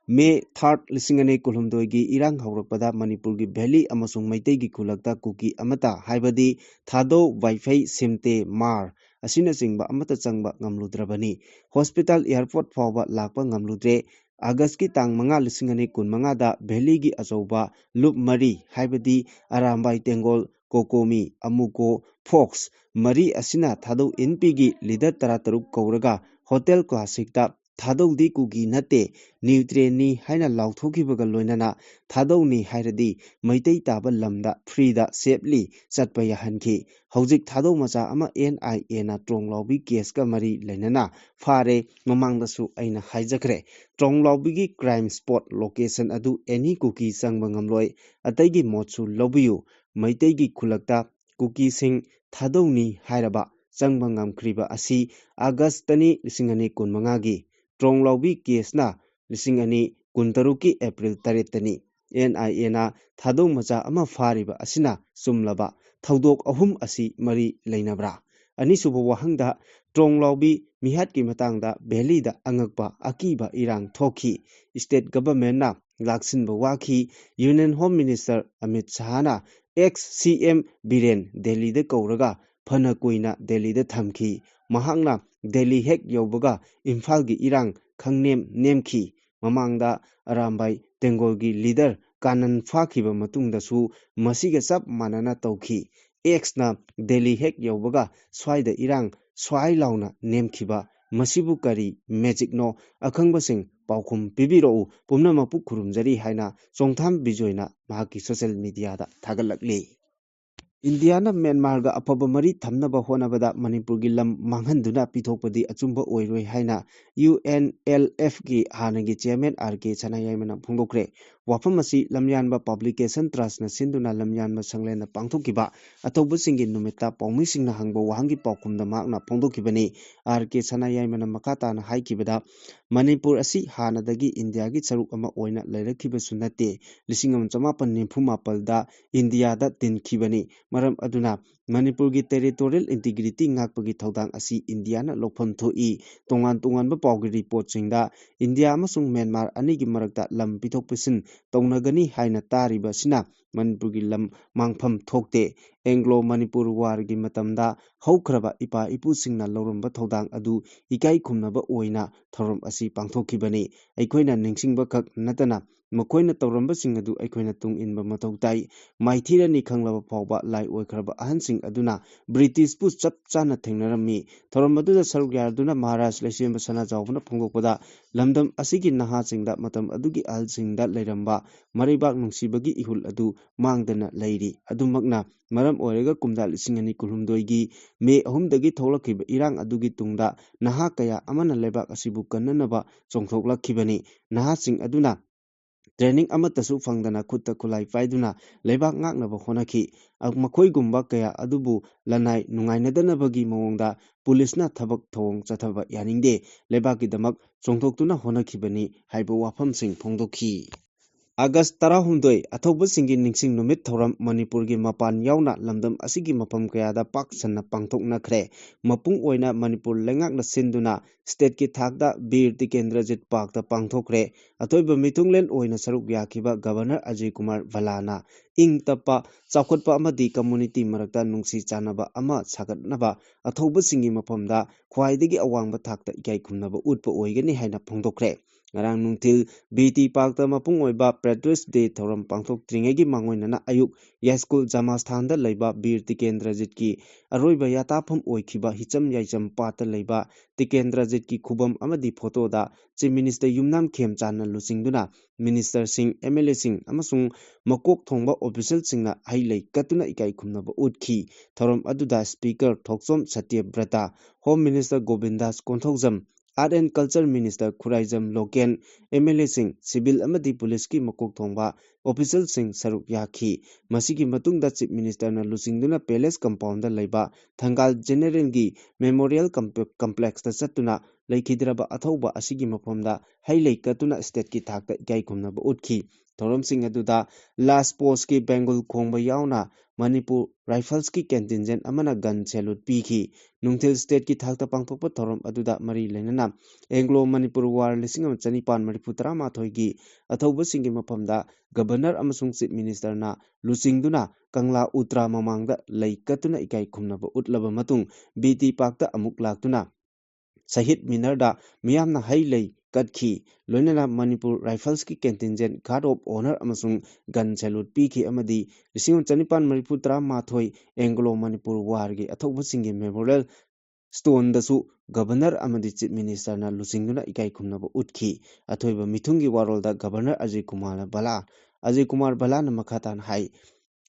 May third ꯂꯤꯁꯤꯡ ꯑꯅꯤ ꯀꯨꯟꯍꯨꯝꯗꯣꯏꯒꯤ ꯏꯔꯥꯡ ꯍꯧꯔꯛꯄꯗ ꯃꯅꯤꯄꯨꯔꯒꯤ valley ꯑꯃꯁꯨꯡ ꯃꯩꯇꯩꯒꯤ ꯈꯨꯜꯂꯛꯇ ꯀꯨꯀꯤ ꯑꯃꯠꯇ, ꯍꯥꯏꯕꯗꯤ ꯊꯥꯗꯧ, ꯋꯥꯏꯐꯩ, ꯁꯤꯝꯇꯦ, ꯃꯥꯔ ꯑꯁꯤꯅꯆꯤꯡꯕ ꯑꯃꯠꯇ ꯆꯪꯕ ꯉꯝꯂꯨꯗ꯭ꯔꯕꯅꯤ꯫ Hospital, airport ꯐꯥꯎꯕ ꯂꯥꯛꯄ ꯉꯝꯂꯨꯗ꯭ꯔꯦ꯫ August ꯀꯤ ꯇꯥꯡ ꯃꯉꯥ, ꯂꯤꯁꯤꯡ ꯑꯅꯤ ꯀꯨꯟꯃꯉꯥꯗ valley ꯒꯤ ꯑꯆꯧꯕ ꯂꯨꯞ ꯃꯔꯤ, ꯍꯥꯏꯕꯗꯤ ꯑꯔꯥꯝꯕꯥꯏ ꯇꯦꯡꯒꯣꯜ, ꯀꯣꯀꯣꯃꯤ, ꯑꯃꯨꯀꯣ, ꯐꯣꯛꯁ ꯃꯔꯤ ꯑꯁꯤꯅ ꯊꯥꯗꯧ N P ꯒꯤ leader ꯇꯔꯥꯇꯔꯨꯛ ꯀꯧꯔꯒ Hotel Classic ꯇ "ꯊꯥꯗꯧꯗꯤ ꯀꯨꯀꯤ ꯅꯠꯇꯦ, ꯅ꯭ꯌꯨꯇ꯭ꯔꯦꯟꯅꯤ" ꯍꯥꯏꯅ ꯂꯥꯎꯊꯣꯛꯈꯤꯕꯒ ꯂꯣꯏꯅꯅ ꯊꯥꯗꯧꯅꯤ ꯍꯥꯏꯔꯗꯤ ꯃꯩꯇꯩ ꯇꯥꯕ ꯂꯝꯗ free ꯗ safely ꯆꯠꯄ ꯌꯥꯍꯟꯈꯤ꯫ ꯍꯧꯖꯤꯛ ꯊꯥꯗꯧ ꯃꯆꯥ ꯑꯃ N I A ꯅ ꯇ꯭ꯔꯣꯡꯂꯥꯎꯕꯤ case ꯀ ꯃꯔꯤ ꯂꯩꯅꯅ ꯐꯥꯔꯦ꯫ ꯃꯃꯥꯡꯗꯁꯨ ꯑꯩꯅ ꯍꯥꯏꯖꯈ꯭ꯔꯦ, ꯇ꯭ꯔꯣꯡꯂꯥꯎꯕꯤꯒꯤ crime spot location ꯑꯗꯨ any ꯀꯨꯀꯤ ꯆꯪꯕ ꯉꯝꯂꯣꯏ꯫ ꯑꯇꯩꯒꯤ ꯃꯣꯠꯁꯨ ꯂꯧꯕꯤꯌꯨ꯫ ꯃꯩꯇꯩꯒꯤ ꯈꯨꯜꯂꯛꯇ ꯀꯨꯀꯤꯁꯤꯡ ꯊꯥꯗꯧꯅꯤ ꯍꯥꯏꯔꯕ ꯆꯪꯕ ꯉꯝꯈ꯭ꯔꯤꯕ ꯑꯁꯤ August ꯅꯤ, ꯂꯤꯁꯤꯡ ꯑꯅꯤ ꯀꯨꯟꯃꯉꯥꯒꯤ꯫ ꯇ꯭ꯔꯣꯡꯂꯥꯎꯕꯤ case ꯅ ꯂꯤꯁꯤꯡ ꯑꯅꯤ ꯀꯨꯟꯇꯔꯨꯛꯀꯤ April ꯇꯔꯦꯠꯇꯅꯤ꯫ N I A ꯅ ꯊꯥꯗꯧ ꯃꯆꯥ ꯑꯃ ꯐꯥꯔꯤꯕ ꯑꯁꯤꯅ ꯆꯨꯝꯂꯕ ꯊꯧꯗꯣꯛ ꯑꯍꯨꯝ ꯑꯁꯤ ꯃꯔꯤ ꯂꯩꯅꯕ꯭ꯔꯥ? ꯑꯅꯤꯁꯨꯕ ꯋꯥꯍꯪꯗ, ꯇ꯭ꯔꯣꯡꯂꯥꯎꯕꯤ ꯃꯤꯍꯥꯠꯀꯤ ꯃꯇꯥꯡꯗ valley ꯗ ꯑꯉꯛꯄ ꯑꯀꯤꯕ ꯏꯔꯥꯡ ꯊꯣꯛꯈꯤ꯫ State government ꯅ ꯂꯥꯛꯁꯤꯟꯕ ꯋꯥꯈꯤ꯫ Union Home Minister Amit ꯁꯍꯥꯅ ex C M Biren ꯗꯦꯜꯂꯤꯗ ꯀꯧꯔꯒ ꯐꯅ ꯀꯨꯏꯅ ꯗꯦꯜꯂꯤꯗ ꯊꯝꯈꯤ꯫ ꯃꯍꯥꯛꯅ ꯗꯦꯜꯂꯤ ꯍꯦꯛ ꯌꯧꯕꯒ ꯏꯝꯐꯥꯜꯒꯤ ꯏꯔꯥꯡ ꯈꯪꯅꯦꯝ ꯅꯦꯝꯈꯤ꯫ ꯃꯃꯥꯡꯗ ꯑꯔꯥꯝꯕꯥꯏ ꯇꯦꯡꯒꯣꯜꯒꯤ ꯂꯤꯗꯔ ꯀꯥꯅꯟ ꯐꯥꯈꯤꯕ ꯃꯇꯨꯡꯗꯁꯨ ꯃꯁꯤꯒ ꯆꯞ ꯃꯥꯟꯅꯅ ꯇꯧꯈꯤ꯫ ꯑꯦꯛꯁꯅ ꯗꯦꯜꯂꯤ ꯍꯦꯛ ꯌꯧꯕꯒ ꯁ꯭ꯋꯥꯏꯗ ꯏꯔꯥꯡ ꯁ꯭ꯋꯥꯏ ꯂꯥꯎꯅ ꯅꯦꯝꯈꯤꯕ, ꯃꯁꯤꯕꯨ ꯀꯔꯤ ꯃꯦꯖꯤꯛꯅꯣ? ꯑꯈꯪꯕꯁꯤꯡ ꯄꯥꯎꯈꯨꯝ ꯄꯤꯕꯤꯔꯛꯎ꯫ ꯄꯨꯝꯅꯃꯛꯄꯨ ꯈꯨꯔꯨꯝꯖꯔꯤ ꯍꯥꯏꯅ ꯆꯣꯡꯊꯥꯝ ꯕꯤꯖꯣꯏꯅ ꯃꯍꯥꯛꯀꯤ ꯁꯣꯁꯤꯌꯦꯜ ꯃꯤꯗꯤꯌꯥꯗ ꯊꯥꯒꯠꯂꯛꯂꯤ꯫ ꯏꯟꯗꯤꯌꯥꯅ ꯃ꯭ꯌꯥꯟꯃꯥꯔꯒ ꯑꯐꯕ ꯃꯔꯤ ꯊꯝꯅꯕ ꯍꯣꯠꯅꯕꯗ ꯃꯅꯤꯄꯨꯔꯒꯤ ꯂꯝ ꯃꯥꯡꯍꯟꯗꯨꯅ ꯄꯤꯊꯣꯛꯄꯗꯤ ꯑꯆꯨꯝꯕ ꯑꯣꯏꯔꯣꯏ ꯍꯥꯏꯅ ꯌꯨ ꯑꯦꯟ ꯑꯦꯜ ꯑꯦꯐꯀꯤ ꯍꯥꯟꯅꯒꯤ ꯆꯤꯌꯔꯃꯦꯟ ꯑꯥꯔ ꯀꯦ ꯁꯅꯥꯌꯥꯏꯃꯅ ꯐꯣꯡꯗꯣꯛꯈ꯭ꯔꯦ꯫ ꯋꯥꯐꯝ ꯑꯁꯤ ꯂꯝꯌꯥꯟꯕ ꯄꯕ꯭ꯂꯤꯀꯦꯁꯟ ꯇ꯭ꯔꯁꯅ ꯁꯤꯟꯗꯨꯅ ꯂꯝꯌꯥꯟꯕ ꯁꯪꯂꯦꯟꯅ ꯄꯥꯡꯊꯣꯛꯈꯤꯕ ꯑꯊꯧꯕꯁꯤꯡꯒꯤ ꯅꯨꯃꯤꯠꯇ ꯄꯥꯎꯃꯤꯁꯤꯡꯅ ꯍꯪꯕ ꯋꯥꯍꯪꯒꯤ ꯄꯥꯎꯈꯨꯝꯗ ꯃꯍꯥꯛꯅ ꯐꯣꯡꯗꯣꯛꯈꯤꯕꯅꯤ꯫ ꯑꯥꯔ ꯀꯦ ꯁꯅꯥꯌꯥꯏꯃꯅ ꯃꯈꯥ ꯇꯥꯅ ꯍꯥꯏꯈꯤꯕꯗ, ꯃꯅꯤꯄꯨꯔ ꯑꯁꯤ ꯍꯥꯟꯅꯗꯒꯤ ꯏꯟꯗꯤꯌꯥꯒꯤ ꯁꯔꯨꯛ ꯑꯃ ꯑꯣꯏꯅ ꯂꯩꯔꯛꯈꯤꯕꯁꯨ ꯅꯠꯇꯦ꯫ ꯂꯤꯁꯤꯡ ꯑꯃ ꯆꯃꯥꯄꯟ ꯅꯤꯐꯨ ꯃꯥꯄꯜꯗ ꯏꯟꯗꯤꯌꯥꯗ ꯇꯤꯟꯈꯤꯕꯅꯤ꯫ ꯃꯔꯝ ꯑꯗꯨꯅ ꯃꯅꯤꯄꯨꯔꯒꯤ ꯇꯦꯔꯤꯇꯣꯔꯤꯌꯦꯜ ꯏꯟꯇꯤꯒ꯭ꯔꯤꯇꯤ ꯉꯥꯛꯄꯒꯤ ꯊꯧꯗꯥꯡ ꯑꯁꯤ ꯏꯟꯗꯤꯌꯥꯅ ꯂꯧꯐꯝ ꯊꯣꯛꯏ꯫ ꯇꯣꯉꯥꯟ ꯇꯣꯉꯥꯟꯕ ꯄꯥꯎꯒꯤ ꯔꯤꯄꯣꯔꯠꯁꯤꯡꯗ ꯏꯟꯗꯤꯌꯥ ꯑꯃꯁꯨꯡ ꯃ꯭ꯌꯥꯟꯃꯥꯔ ꯑꯅꯤꯒꯤ ꯃꯔꯛꯇ ꯂꯝ ꯄꯤꯊꯣꯛ ꯄꯤꯁꯤꯟ ꯇꯧꯅꯒꯅꯤ ꯍꯥꯏꯅ ꯇꯥꯔꯤꯕ ꯑꯁꯤꯅ ꯃꯅꯤꯄꯨꯔꯒꯤ ꯂꯝ ꯃꯥꯡꯐꯝ ꯊꯣꯛꯇꯦ꯫ ꯑꯦꯡꯒ꯭ꯂꯣ ꯃꯅꯤꯄꯨꯔ ꯋꯥꯔꯒꯤ ꯃꯇꯝꯗ ꯍꯧꯈ꯭ꯔꯕ ꯏꯄꯥ ꯏꯄꯨꯁꯤꯡꯅ ꯂꯧꯔꯝꯕ ꯊꯧꯗꯥꯡ ꯑꯗꯨ ꯏꯀꯥꯏ ꯈꯨꯝꯅꯕ ꯑꯣꯏꯅ ꯊꯧꯔꯝ ꯑꯁꯤ ꯄꯥꯡꯊꯣꯛꯈꯤꯕꯅꯤ꯫ ꯑꯩꯈꯣꯏꯅ ꯅꯤꯡꯁꯤꯡꯕ ꯈꯛ ꯅꯠꯇꯅ ꯃꯈꯣꯏꯅ ꯇꯧꯔꯝꯕꯁꯤꯡ ꯑꯗꯨ ꯑꯩꯈꯣꯏꯅ ꯇꯨꯡ ꯏꯟꯕ ꯃꯊꯧ ꯇꯥꯏ꯫ ꯃꯥꯏꯊꯤꯔꯅꯤ ꯈꯪꯂꯕ ꯐꯥꯎꯕ ꯂꯥꯏ ꯑꯣꯏꯈ꯭ꯔꯕ ꯑꯍꯟꯁꯤꯡ ꯑꯗꯨꯅ ꯕ꯭ꯔꯤꯇꯤꯁꯄꯨ ꯆꯞ ꯆꯥꯅ ꯊꯦꯡꯅꯔꯝꯃꯤ꯫ ꯊꯧꯔꯝ ꯑꯗꯨꯗ ꯁꯔꯨꯛ ꯌꯥꯗꯨꯅ ꯃꯍꯥꯔꯥꯖ ꯂꯩꯁꯦꯝꯕ ꯁꯅꯥꯖꯥꯎꯕꯅ ꯐꯣꯡꯗꯣꯛꯄꯗ, ꯂꯝꯗꯝ ꯑꯁꯤꯒꯤ ꯅꯍꯥꯁꯤꯡꯗ ꯃꯇꯝ ꯑꯗꯨꯒꯤ ꯑꯍꯜꯁꯤꯡꯗ ꯂꯩꯔꯝꯕ ꯃꯔꯩꯕꯥꯛ ꯅꯨꯡꯁꯤꯕꯒꯤ ꯏꯍꯨꯜ ꯑꯗꯨ ꯃꯥꯡꯗꯅ ꯂꯩꯔꯤ꯫ ꯑꯗꯨꯃꯛꯅ ꯃꯔꯝ ꯑꯣꯏꯔꯒ ꯀꯨꯝꯖꯥ ꯂꯤꯁꯤꯡ ꯑꯅꯤ ꯀꯨꯟꯍꯨꯝꯗꯣꯏꯒꯤ ꯃꯦ ꯑꯍꯨꯝꯗꯒꯤ ꯊꯣꯛꯂꯛꯈꯤꯕ ꯏꯔꯥꯡ ꯑꯗꯨꯒꯤ ꯇꯨꯡꯗ ꯅꯍꯥ ꯀꯌꯥ ꯑꯃꯅ ꯂꯩꯕꯥꯛ ꯑꯁꯤꯕꯨ ꯀꯟꯅꯅꯕ ꯆꯣꯡꯊꯣꯛꯂꯛꯈꯤꯕꯅꯤ꯫ ꯅꯍꯥꯁꯤꯡ ꯑꯗꯨꯅ ꯇ꯭ꯔꯦꯅꯤꯡ ꯑꯃꯠꯇꯁꯨ ꯐꯪꯗꯅ ꯈꯨꯠꯇ ꯈꯨꯠꯂꯥꯏ ꯄꯥꯏꯗꯨꯅ ꯂꯩꯕꯥꯛ ꯉꯥꯛꯅꯕ ꯍꯣꯠꯅꯈꯤ꯫ ꯑ-, ꯃꯈꯣꯏꯒꯨꯝꯕ ꯀꯌꯥ ꯑꯗꯨꯕꯨ ꯂꯅꯥꯏ ꯅꯨꯡꯉꯥꯏꯅꯗꯅꯕꯒꯤ ꯃꯑꯣꯡꯗ ꯄꯨꯂꯤꯁꯅ ꯊꯕꯛ ꯊꯧꯑꯣꯡ ꯆꯠꯊꯕ ꯌꯥꯅꯤꯡꯗꯦ꯫ ꯂꯩꯕꯥꯛꯀꯤꯗꯃꯛ ꯆꯣꯡꯊꯣꯛꯇꯨꯅ ꯍꯣꯠꯅꯈꯤꯕꯅꯤ ꯍꯥꯏꯕ ꯋꯥꯐꯝꯁꯤꯡ ꯐꯣꯡꯗꯣꯛꯈꯤ꯫ ꯑꯥꯒꯁ ꯇꯔꯥꯍꯨꯝꯗꯣꯏ, ꯑꯊꯧꯕꯁꯤꯡꯒꯤ ꯅꯤꯡꯁꯤꯡ ꯅꯨꯃꯤꯠ ꯊꯧꯔꯝ ꯃꯅꯤꯄꯨꯔꯒꯤ ꯃꯄꯥꯟ ꯌꯥꯎꯅ ꯂꯝꯗꯝ ꯑꯁꯤꯒꯤ ꯃꯐꯝ ꯀꯌꯥꯗ ꯄꯥꯛ ꯁꯟꯅ ꯄꯥꯡꯊꯣꯛꯅꯈ꯭ꯔꯦ꯫ ꯃꯄꯨꯡ ꯑꯣꯏꯅ ꯃꯅꯤꯄꯨꯔ ꯂꯩꯉꯥꯛꯅ ꯁꯤꯟꯗꯨꯅ stateꯀꯤ ꯊꯥꯛꯇ ꯕꯤꯔ ꯇꯤꯀꯦꯟꯗ꯭ꯔꯖꯤꯠ ꯄꯥꯔꯛꯇ ꯄꯥꯡꯊꯣꯛꯈ꯭ꯔꯦ꯫ ꯑꯊꯣꯏꯕ ꯃꯤꯊꯨꯡꯂꯦꯟ ꯑꯣꯏꯅ ꯁꯔꯨꯛ ꯌꯥꯈꯤꯕ ꯒꯕꯔꯅꯔ ꯑꯖꯌ ꯀꯨꯃꯥꯔ ꯚꯜꯂꯥꯅ ꯏꯪ ꯇꯞꯄ, ꯆꯥꯎꯈꯠꯄ ꯑꯃꯗꯤ community ꯃꯔꯛꯇ ꯅꯨꯡꯁꯤ ꯆꯥꯟꯅꯕ ꯑꯃ ꯁꯥꯒꯠꯅꯕ ꯑꯊꯧꯕꯁꯤꯡꯒꯤ ꯃꯐꯝꯗ ꯈ꯭ꯋꯥꯏꯗꯒꯤ ꯑꯋꯥꯡꯕ ꯊꯥꯛꯇ ꯏꯀꯥꯏ ꯈꯨꯝꯅꯕ ꯎꯠꯄ ꯑꯣꯏꯒꯅꯤ ꯍꯥꯏꯅ ꯐꯣꯡꯗꯣꯛꯈ꯭ꯔꯦ꯫ ꯉꯔꯥꯡ ꯅꯨꯡꯊꯤꯜ ꯕꯤ ꯇꯤ ꯄꯥꯔꯛꯇ ꯃꯄꯨꯡ ꯑꯣꯏꯕ Patriots Day ꯊꯧꯔꯝ ꯄꯥꯡꯊꯣꯛꯇ꯭ꯔꯤꯉꯩꯒꯤ ꯃꯥꯡꯑꯣꯏꯅꯅ ꯑꯌꯨꯛ ꯌꯥꯏꯁ꯭ꯀꯨꯜ ꯖꯃꯥꯁꯊꯥꯟꯗ ꯂꯩꯕ ꯕꯤꯔ ꯇꯤꯀꯦꯟꯗ꯭ꯔꯖꯤꯠꯀꯤ ꯑꯔꯣꯏꯕ ꯌꯥꯇꯥꯐꯝ ꯑꯣꯏꯈꯤꯕ ꯍꯤꯆꯝ ꯌꯥꯏꯆꯝ ꯄꯥꯠꯇ ꯂꯩꯕ ꯇꯤꯀꯦꯟꯗ꯭ꯔꯖꯤꯠꯀꯤ ꯈꯨꯕꯝ ꯑꯃꯗꯤ ꯐꯣꯇꯣꯗ Chief Minister ꯌꯨꯝꯅꯥꯝ ꯈꯦꯝꯆꯥꯟꯅ ꯂꯨꯆꯤꯡꯗꯨꯅ ministerꯁꯤꯡ, MLAꯁꯤꯡ ꯑꯃꯁꯨꯡ ꯃꯀꯣꯛ ꯊꯣꯡꯕ officialꯁꯤꯡꯅ ꯍꯩ ꯂꯩ ꯀꯠꯇꯨꯅ ꯏꯀꯥꯏ ꯈꯨꯝꯅꯕ ꯎꯠꯈꯤ꯫ ꯊꯧꯔꯝ ꯑꯗꯨꯗ Speaker Thokchom Satyabrata, Home Minister Govindas Konthoujam, Art and Culture Minister Khuraijam Loken, MLAꯁꯤꯡ, civil ꯑꯃꯗꯤ ꯄꯨꯂꯤꯁꯀꯤ ꯃꯀꯣꯛ ꯊꯣꯡꯕ officialꯁꯤꯡ ꯁꯔꯨꯛ ꯌꯥꯈꯤ꯫ ꯃꯁꯤꯒꯤ ꯃꯇꯨꯡꯗ Chief Ministerꯅ ꯂꯨꯆꯤꯡꯗꯨꯅ Palace compoundꯗ ꯂꯩꯕ ꯊꯪꯒꯥꯜ Generalꯒꯤ Memorial Comp-, Complexꯇ ꯆꯠꯇꯨꯅ ꯂꯩꯈꯤꯗ꯭ꯔꯕ ꯑꯊꯧꯕ ꯑꯁꯤꯒꯤ ꯃꯐꯝꯗ ꯍꯩ ꯂꯩ ꯀꯠꯇꯨꯅ stateꯀꯤ ꯊꯥꯛꯇ ꯏꯀꯥꯏ ꯈꯨꯝꯅꯕ ꯎꯠꯈꯤ꯫ ꯊꯧꯔꯝꯁꯤꯡ ꯑꯗꯨꯗ last postꯀꯤ ꯕꯦꯡꯒꯨꯜ ꯈꯣꯡꯕ ꯌꯥꯎꯅ ꯃꯅꯤꯄꯨꯔ Riflesꯀꯤ contingent ꯑꯃꯅ gun salute ꯄꯤꯈꯤ꯫ ꯅꯨꯡꯊꯤꯜ stateꯀꯤ ꯊꯥꯛꯇ ꯄꯥꯡꯊꯣꯛꯄ ꯊꯧꯔꯝ ꯑꯗꯨꯗ ꯃꯔꯤ ꯂꯩꯅꯅ Anglo Manipur War ꯂꯤꯁꯤꯡ ꯑꯃ ꯆꯅꯤꯄꯥꯟ ꯃꯔꯤꯐꯨ ꯇꯔꯥꯃꯥꯊꯣꯏꯒꯤ ꯑꯊꯧꯕꯁꯤꯡꯒꯤ ꯃꯐꯝꯗ Governor ꯑꯃꯁꯨꯡ Chief Ministerꯅ ꯂꯨꯆꯤꯡꯗꯨꯅ ꯀꯪꯂꯥ ꯎꯇ꯭ꯔꯥ ꯃꯃꯥꯡꯗ ꯂꯩ ꯀꯠꯇꯨꯅ ꯏꯀꯥꯏ ꯈꯨꯝꯅꯕ ꯎꯠꯂꯕ ꯃꯇꯨꯡ ꯕꯤ ꯇꯤ ꯄꯥꯔꯛꯇ ꯑꯃꯨꯛ ꯂꯥꯛꯇꯨꯅ ꯁꯍꯤꯗ ꯃꯤꯅꯔꯗ ꯃꯤꯌꯥꯝꯅ ꯍꯩ ꯂꯩ ꯀꯠꯈꯤ꯫ ꯂꯣꯏꯅꯅ Manipur Riflesꯀꯤ contingent guard of honour ꯑꯃꯁꯨꯡ gun salute ꯄꯤꯈꯤ ꯑꯃꯗꯤ ꯂꯤꯁꯤꯡ ꯑꯃ ꯆꯅꯤꯄꯥꯟ ꯃꯔꯤꯐꯨ ꯇꯔꯥꯃꯥꯊꯣꯏ Anglo Manipur Warꯒꯤ ꯑꯊꯧꯕꯁꯤꯡꯒꯤ memorial stoneꯗꯁꯨ Governor ꯑꯃꯗꯤ Chief Ministerꯅ ꯂꯨꯆꯤꯡꯗꯨꯅ ꯏꯀꯥꯏ ꯈꯨꯝꯅꯕ ꯎꯠꯈꯤ꯫ ꯑꯊꯣꯏꯕ ꯃꯤꯊꯨꯡꯒꯤ ꯋꯥꯔꯣꯜꯗ Governor ꯑꯖꯌ ꯀꯨꯃꯥꯔ ꯚꯜꯂꯥ, ꯑꯖꯌ ꯀꯨꯃꯥꯔ ꯚꯜꯂꯥꯅ ꯃꯈꯥ ꯇꯥꯅ ꯍꯥꯏ,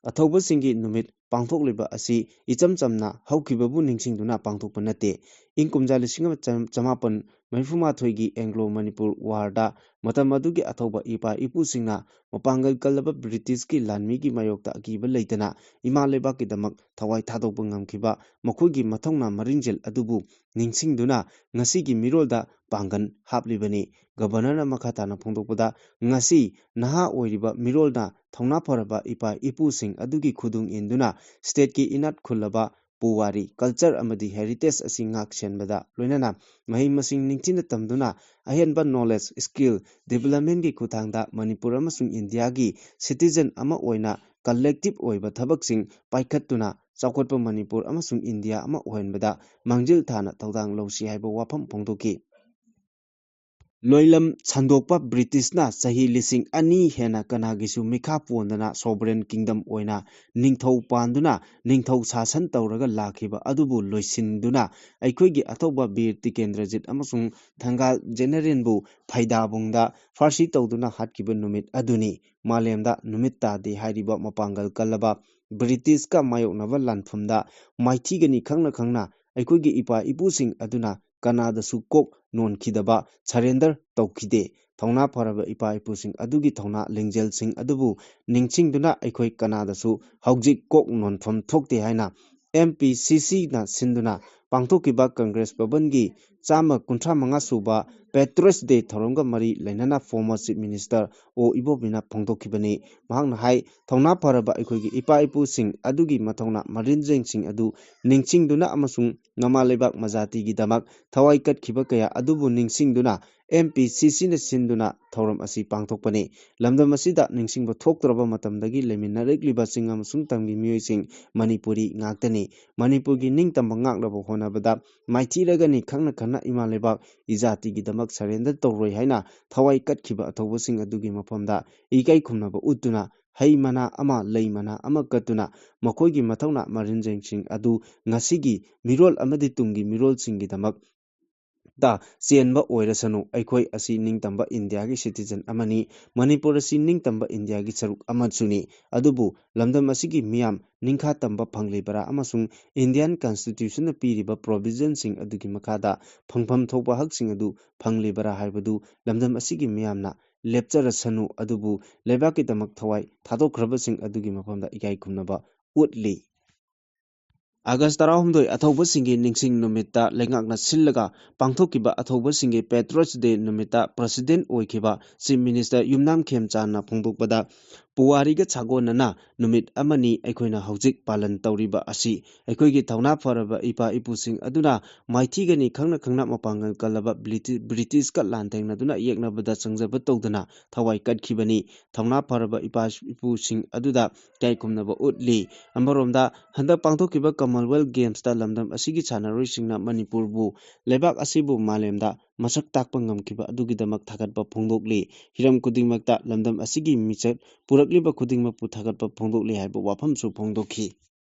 ꯑꯊꯧꯕꯁꯤꯡꯒꯤ ꯅꯨꯃꯤꯠ ꯄꯥꯡꯊꯣꯛꯂꯤꯕ ꯑꯁꯤ ꯏꯆꯝ ꯆꯝꯅ ꯍꯧꯈꯤꯕꯕꯨ ꯅꯤꯡꯁꯤꯡꯗꯨꯅ ꯄꯥꯡꯊꯣꯛꯄ ꯅꯠꯇꯦ꯫ ꯏꯪ ꯀꯨꯝꯖꯥ ꯂꯤꯁꯤꯡ ꯑꯃ ꯆꯃꯥꯄꯟ ꯃꯔꯤꯐꯨ ꯃꯥꯊꯣꯏꯒꯤ ꯑꯦꯡꯒ꯭ꯂꯣ ꯃꯅꯤꯄꯨꯔ ꯋꯥꯔꯗ ꯃꯇꯝ ꯑꯗꯨꯒꯤ ꯑꯊꯧꯕ ꯏꯄꯥ ꯏꯄꯨꯁꯤꯡꯅ ꯃꯄꯥꯡꯒꯜ ꯀꯜꯂꯕ ꯕ꯭ꯔꯤꯇꯤꯁꯀꯤ ꯂꯥꯟꯃꯤꯒꯤ ꯃꯥꯌꯣꯛꯇ ꯑꯀꯤꯕ ꯂꯩꯇꯅ ꯏꯃꯥ ꯂꯩꯕꯥꯛꯀꯤꯗꯃꯛ ꯊꯋꯥꯏ ꯊꯥꯗꯣꯛꯄ ꯉꯝꯈꯤꯕ ꯃꯈꯣꯏꯒꯤ ꯃꯊꯧꯅꯥ ꯃꯔꯤꯡꯖꯦꯜ ꯑꯗꯨꯕꯨ ꯅꯤꯡꯁꯤꯡꯗꯨꯅ ꯉꯁꯤꯒꯤ ꯃꯤꯔꯣꯜꯗ ꯄꯥꯡꯒꯜ ꯍꯥꯞꯂꯤꯕꯅꯤ꯫ ꯒꯕꯔꯅꯔꯅ ꯃꯈꯥ ꯇꯥꯅ ꯐꯣꯡꯗꯣꯛꯄꯗ, ꯉꯁꯤ ꯅꯍꯥ ꯑꯣꯏꯔꯤꯕ ꯃꯤꯔꯣꯜꯅ ꯊꯧꯅꯥ ꯐꯔꯕ ꯏꯄꯥ ꯏꯄꯨꯁꯤꯡ ꯑꯗꯨꯒꯤ ꯈꯨꯗꯨꯡ ꯏꯟꯗꯨꯅ ꯁ꯭ꯇꯦꯠꯀꯤ ꯏꯅꯥꯠ ꯈꯨꯜꯂꯕ ꯄꯨꯋꯥꯔꯤ, ꯀꯜꯆꯔ ꯑꯃꯗꯤ ꯍꯦꯔꯤꯇꯦꯖ ꯑꯁꯤ ꯉꯥꯛ ꯁꯦꯟꯕꯗ ꯂꯣꯏꯅꯅ ꯃꯍꯩ ꯃꯁꯤꯡ ꯅꯤꯡꯊꯤꯅ ꯇꯝꯗꯨꯅ ꯑꯍꯦꯟꯕ ꯅꯣꯂꯦꯖ, ꯁ꯭ꯀꯤꯜ ꯗꯤꯕꯂꯞꯃꯦꯟꯒꯤ ꯈꯨꯠꯊꯥꯡꯗ ꯃꯅꯤꯄꯨꯔ ꯑꯃꯁꯨꯡ ꯏꯟꯗꯤꯌꯥꯒꯤ ꯁꯤꯇꯤꯖꯟ ꯑꯃ ꯑꯣꯏꯅ ꯀꯂꯦꯛꯇꯤꯚ ꯑꯣꯏꯕ ꯊꯕꯛꯁꯤꯡ ꯄꯥꯏꯈꯠꯇꯨꯅ ꯆꯥꯎꯈꯠꯄ ꯃꯅꯤꯄꯨꯔ ꯑꯃꯁꯨꯡ ꯏꯟꯗꯤꯌꯥ ꯑꯃ ꯑꯣꯏꯍꯟꯕꯗ ꯃꯥꯡꯖꯤꯜ ꯊꯥꯅ ꯊꯧꯗꯥꯡ ꯂꯧꯁꯤ ꯍꯥꯏꯕ ꯋꯥꯐꯝ ꯐꯣꯡꯗꯣꯛꯈꯤ꯫ ꯂꯣꯏꯂꯝ ꯁꯟꯗꯣꯛꯄ ꯕ꯭ꯔꯤꯇꯤꯁꯅ ꯆꯍꯤ ꯂꯤꯁꯤꯡ ꯑꯅꯤ ꯍꯦꯟꯅ ꯀꯅꯥꯒꯤꯁꯨ ꯃꯤꯈꯥ ꯄꯣꯟꯗꯅ ꯁꯣꯚꯔꯦꯟ ꯀꯤꯡꯗꯝ ꯑꯣꯏꯅ ꯅꯤꯡꯊꯧ ꯄꯥꯟꯗꯨꯅ ꯅꯤꯡꯊꯧ ꯁꯥꯁꯟ ꯇꯧꯔꯒ ꯂꯥꯛꯈꯤꯕ ꯑꯗꯨꯕꯨ ꯂꯣꯏꯁꯤꯟꯗꯨꯅ ꯑꯩꯈꯣꯏꯒꯤ ꯑꯊꯧꯕ ꯕꯤꯔ ꯇꯤꯀꯦꯟꯗ꯭ꯔꯖꯤꯠ ꯑꯃꯁꯨꯡ ꯊꯪꯒꯥꯜ ꯖꯦꯅꯔꯦꯜꯕꯨ ꯐꯩꯗꯥꯕꯨꯡꯗ ꯐꯥꯔꯁꯤ ꯇꯧꯗꯨꯅ ꯍꯥꯠꯈꯤꯕ ꯅꯨꯃꯤꯠ ꯑꯗꯨꯅꯤ꯫ ꯃꯥꯂꯦꯝꯗ ꯅꯨꯃꯤꯠ ꯇꯥꯗꯦ ꯍꯥꯏꯔꯤꯕ ꯃꯄꯥꯡꯒꯜ ꯀꯜꯂꯕ ꯕ꯭ꯔꯤꯇꯤꯁꯀ ꯃꯥꯌꯣꯛꯅꯕ ꯂꯥꯟꯐꯝꯗ ꯃꯥꯏꯊꯤꯒꯅꯤ ꯈꯪꯅ ꯈꯪꯅ ꯑꯩꯈꯣꯏꯒꯤ ꯏꯄꯥ ꯏꯄꯨꯁꯤꯡ ꯑꯗꯨꯅ ꯀꯅꯥꯗꯁꯨ ꯀꯣꯛ ꯅꯣꯟꯈꯤꯗꯕ, ꯁꯔꯦꯟꯗꯔ ꯇꯧꯈꯤꯗꯦ꯫ ꯊꯧꯅꯥ ꯐꯔꯕ ꯏꯄꯥ ꯏꯄꯨꯁꯤꯡ ꯑꯗꯨꯒꯤ ꯊꯧꯅꯥ ꯂꯤꯡꯖꯦꯜꯁꯤꯡ ꯑꯗꯨꯕꯨ ꯅꯤꯡꯁꯤꯡꯗꯨꯅ ꯑꯩꯈꯣꯏ ꯀꯅꯥꯗꯁꯨ ꯍꯧꯖꯤꯛ ꯀꯣꯛ ꯅꯣꯟꯐꯝ ꯊꯣꯛꯇꯦ ꯍꯥꯏꯅ ꯑꯦꯝ ꯄꯤ ꯁꯤ ꯁꯤꯅ ꯁꯤꯟꯗꯨꯅ ꯄꯥꯡꯊꯣꯛꯈꯤꯕ ꯀꯪꯒ꯭ꯔꯦꯁ ꯚꯕꯟꯒꯤ ꯆꯥꯝꯃ ꯀꯨꯟꯊ꯭ꯔꯥ ꯃꯉꯥ ꯁꯨꯕ ꯄꯦꯇ꯭ꯔꯣꯏꯠꯁ ꯗꯦ ꯊꯧꯔꯝꯒ ꯃꯔꯤ ꯂꯩꯅꯅ ꯐꯣꯔꯃꯔ ꯆꯤꯐ ꯃꯤꯅꯤꯁꯇꯔ ꯑꯣ ꯏꯕꯣꯕꯤꯅ ꯐꯣꯡꯗꯣꯛꯈꯤꯕꯅꯤ꯫ ꯃꯍꯥꯛꯅ ꯍꯥꯏ, ꯊꯧꯅꯥ ꯐꯔꯕ ꯑꯩꯈꯣꯏꯒꯤ ꯏꯄꯥ ꯏꯄꯨꯁꯤꯡ ꯑꯗꯨꯒꯤ ꯃꯊꯧꯅꯥ ꯃꯔꯤꯟꯖꯦꯡꯁꯤꯡ ꯑꯗꯨ ꯅꯤꯡꯁꯤꯡꯗꯨꯅ ꯑꯃꯁꯨꯡ ꯅꯃꯥ ꯂꯩꯕꯥꯛ ꯃꯖꯥꯇꯤꯒꯤꯗꯃꯛ ꯊꯋꯥꯏ ꯀꯠꯈꯤꯕ ꯀꯌꯥ ꯑꯗꯨꯕꯨ ꯅꯤꯡꯁꯤꯡꯗꯨꯅ ꯑꯦꯝ ꯄꯤ ꯁꯤ ꯁꯤꯅ ꯁꯤꯟꯗꯨꯅ ꯊꯧꯔꯝ ꯑꯁꯤ ꯄꯥꯡꯊꯣꯛꯄꯅꯤ꯫ ꯂꯝꯗꯝ ꯑꯁꯤꯗ ꯅꯤꯡꯁꯤꯡꯕ ꯊꯣꯛꯇ꯭ꯔꯕ ꯃꯇꯝꯗꯒꯤ ꯂꯩꯃꯤꯟꯅꯔꯛꯂꯤꯕ ꯆꯤꯡ ꯑꯃꯁꯨꯡ ꯇꯝꯒꯤ ꯃꯤꯑꯣꯏꯁꯤꯡ ꯃꯅꯤꯄꯨꯔꯤ ꯉꯥꯛꯇꯅꯤ꯫ ꯃꯅꯤꯄꯨꯔꯒꯤ ꯅꯤꯡꯇꯝꯕ ꯉꯥꯛꯅꯕ ꯍꯣꯠꯅꯕꯗ ꯃꯥꯏꯊꯤꯔꯒꯅꯤ ꯈꯪꯅ ꯈꯪꯅ ꯏꯃꯥ ꯂꯩꯕꯥꯛ ꯏꯖꯥꯇꯤꯒꯤꯗꯃꯛ ꯁꯔꯦꯟꯗꯔ ꯇꯧꯔꯣꯏ ꯍꯥꯏꯅ ꯊꯋꯥꯏ ꯀꯠꯈꯤꯕ ꯑꯊꯧꯕꯁꯤꯡ ꯑꯗꯨꯒꯤ ꯃꯐꯝꯗ ꯏꯀꯥꯏ ꯈꯨꯝꯅꯕ ꯎꯠꯇꯨꯅ ꯍꯩ ꯃꯅꯥ ꯑꯃ, ꯂꯩ ꯃꯅꯥ ꯑꯃ ꯀꯠꯇꯨꯅ ꯃꯈꯣꯏꯒꯤ ꯃꯊꯧꯅꯥ ꯃꯔꯤꯟꯖꯦꯡꯁꯤꯡ ꯑꯗꯨ ꯉꯁꯤꯒꯤ ꯃꯤꯔꯣꯜ ꯑꯃꯗꯤ ꯇꯨꯡꯒꯤ ꯃꯤꯔꯣꯜꯁꯤꯡꯒꯤꯗꯃꯛ ꯇ ꯆꯦꯟꯕ ꯑꯣꯏꯔꯁꯅꯨ, ꯑꯩꯈꯣꯏ ꯑꯁꯤ ꯅꯤꯡꯇꯝꯕ ꯏꯟꯗꯤꯌꯥꯒꯤ citizen ꯑꯃꯅꯤ꯫ ꯃꯅꯤꯄꯨꯔ ꯑꯁꯤ ꯅꯤꯡꯇꯝꯕ ꯏꯟꯗꯤꯌꯥꯒꯤ ꯁꯔꯨꯛ ꯑꯃꯁꯨꯅꯤ꯫ ꯑꯗꯨꯕꯨ ꯂꯝꯗꯝ ꯑꯁꯤꯒꯤ ꯃꯤꯌꯥꯝ ꯅꯤꯡꯈꯥ ꯇꯝꯕ ꯐꯪꯂꯤꯕꯔꯥ ꯑꯃꯁꯨꯡ Indian Constitution ꯅ ꯄꯤꯔꯤꯕ provision ꯁꯤꯡ ꯑꯗꯨꯒꯤ ꯃꯈꯥꯗ ꯐꯪꯐꯝ ꯊꯣꯛꯄ ꯍꯛꯁꯤꯡ ꯑꯗꯨ ꯐꯪꯂꯤꯕꯔꯥ ꯍꯥꯏꯕꯗꯨ ꯂꯝꯗꯝ ꯑꯁꯤꯒꯤ ꯃꯤꯌꯥꯝꯅ ꯂꯦꯞꯆꯔꯁꯅꯨ꯫ ꯑꯗꯨꯕꯨ ꯂꯩꯕꯥꯛꯀꯤꯗꯃꯛ ꯊꯋꯥꯏ ꯊꯥꯗꯣꯛꯈ꯭ꯔꯕꯁꯤꯡ ꯑꯗꯨꯒꯤ ꯃꯐꯝꯗ ꯏꯀꯥꯏ ꯈꯨꯝꯅꯕ ꯎꯠꯂꯤ꯫ ꯑꯥꯒꯁ ꯇꯔꯥꯍꯨꯝꯗꯣꯏ, ꯑꯊꯧꯕꯁꯤꯡꯒꯤ ꯅꯤꯡꯁꯤꯡ ꯅꯨꯃꯤꯠꯇ ꯂꯩꯉꯥꯛꯅ ꯁꯤꯜꯂꯒ ꯄꯥꯡꯊꯣꯛꯈꯤꯕ ꯑꯊꯧꯕꯁꯤꯡꯒꯤ Patriots Day ꯅꯨꯃꯤꯠꯇ President ꯑꯣꯏꯈꯤꯕ Chief Minister ꯌꯨꯝꯅꯥꯝ ꯈꯦꯝꯆꯥꯟꯅ ꯐꯣꯡꯗꯣꯛꯄꯗ, ꯄꯨꯋꯥꯔꯤꯒ ꯁꯥꯒꯣꯟꯅꯅ ꯅꯨꯃꯤꯠ ꯑꯃꯅꯤ ꯑꯩꯈꯣꯏꯅ ꯍꯧꯖꯤꯛ ꯄꯥꯂꯟ ꯇꯧꯔꯤꯕ ꯑꯁꯤ ꯑꯩꯈꯣꯏꯒꯤ ꯊꯧꯅꯥ ꯐꯔꯕ ꯏꯄꯥ ꯏꯄꯨꯁꯤꯡ ꯑꯗꯨꯅ ꯃꯥꯏꯊꯤꯒꯅꯤ ꯈꯪꯅ ꯈꯪꯅ ꯃꯄꯥꯡꯒꯜ ꯀꯜꯂꯕ ꯕ꯭ꯔꯤꯇꯤ-, ꯕ꯭ꯔꯤꯇꯤꯁꯀ ꯂꯥꯟꯊꯦꯡꯅꯗꯨꯅ ꯌꯦꯛꯅꯕꯗ ꯆꯪꯖꯕ ꯇꯧꯗꯅ ꯊꯋꯥꯏ ꯀꯠꯈꯤꯕꯅꯤ꯫ ꯊꯧꯅꯥ ꯐꯔꯕ ꯏꯄꯥ ꯏꯄꯨꯁꯤꯡ ꯑꯗꯨꯗ ꯏꯀꯥꯏ ꯈꯨꯝꯅꯕ ꯎꯠꯂꯤ꯫ ꯑꯃꯔꯣꯝꯗ, ꯍꯟꯗꯛ ꯄꯥꯡꯊꯣꯛꯈꯤꯕ Commonwealth Games ꯇ ꯂꯝꯗꯝ ꯑꯁꯤꯒꯤ ꯁꯥꯟꯅꯔꯣꯏꯁꯤꯡꯅ ꯃꯅꯤꯄꯨꯔꯕꯨ, ꯂꯩꯕꯥꯛ ꯑꯁꯤꯕꯨ ꯃꯥꯂꯦꯝꯗ ꯃꯁꯛ ꯇꯥꯛꯄ ꯉꯝꯈꯤꯕ ꯑꯗꯨꯒꯤꯗꯃꯛ ꯊꯥꯒꯠꯄ ꯐꯣꯡꯗꯣꯛꯂꯤ꯫ ꯍꯤꯔꯝ ꯈꯨꯗꯤꯡꯃꯛꯇ ꯂꯝꯗꯝ ꯑꯁꯤꯒꯤ ꯃꯤꯡꯆꯠ ꯄꯨꯔꯛꯂꯤꯕ ꯈꯨꯗꯤꯡꯃꯛꯄꯨ ꯊꯥꯒꯠꯄ ꯐꯣꯡꯗꯣꯛꯂꯤ ꯍꯥꯏꯕ ꯋꯥꯐꯝꯁꯨ ꯐꯣꯡꯗꯣꯛꯈꯤ꯫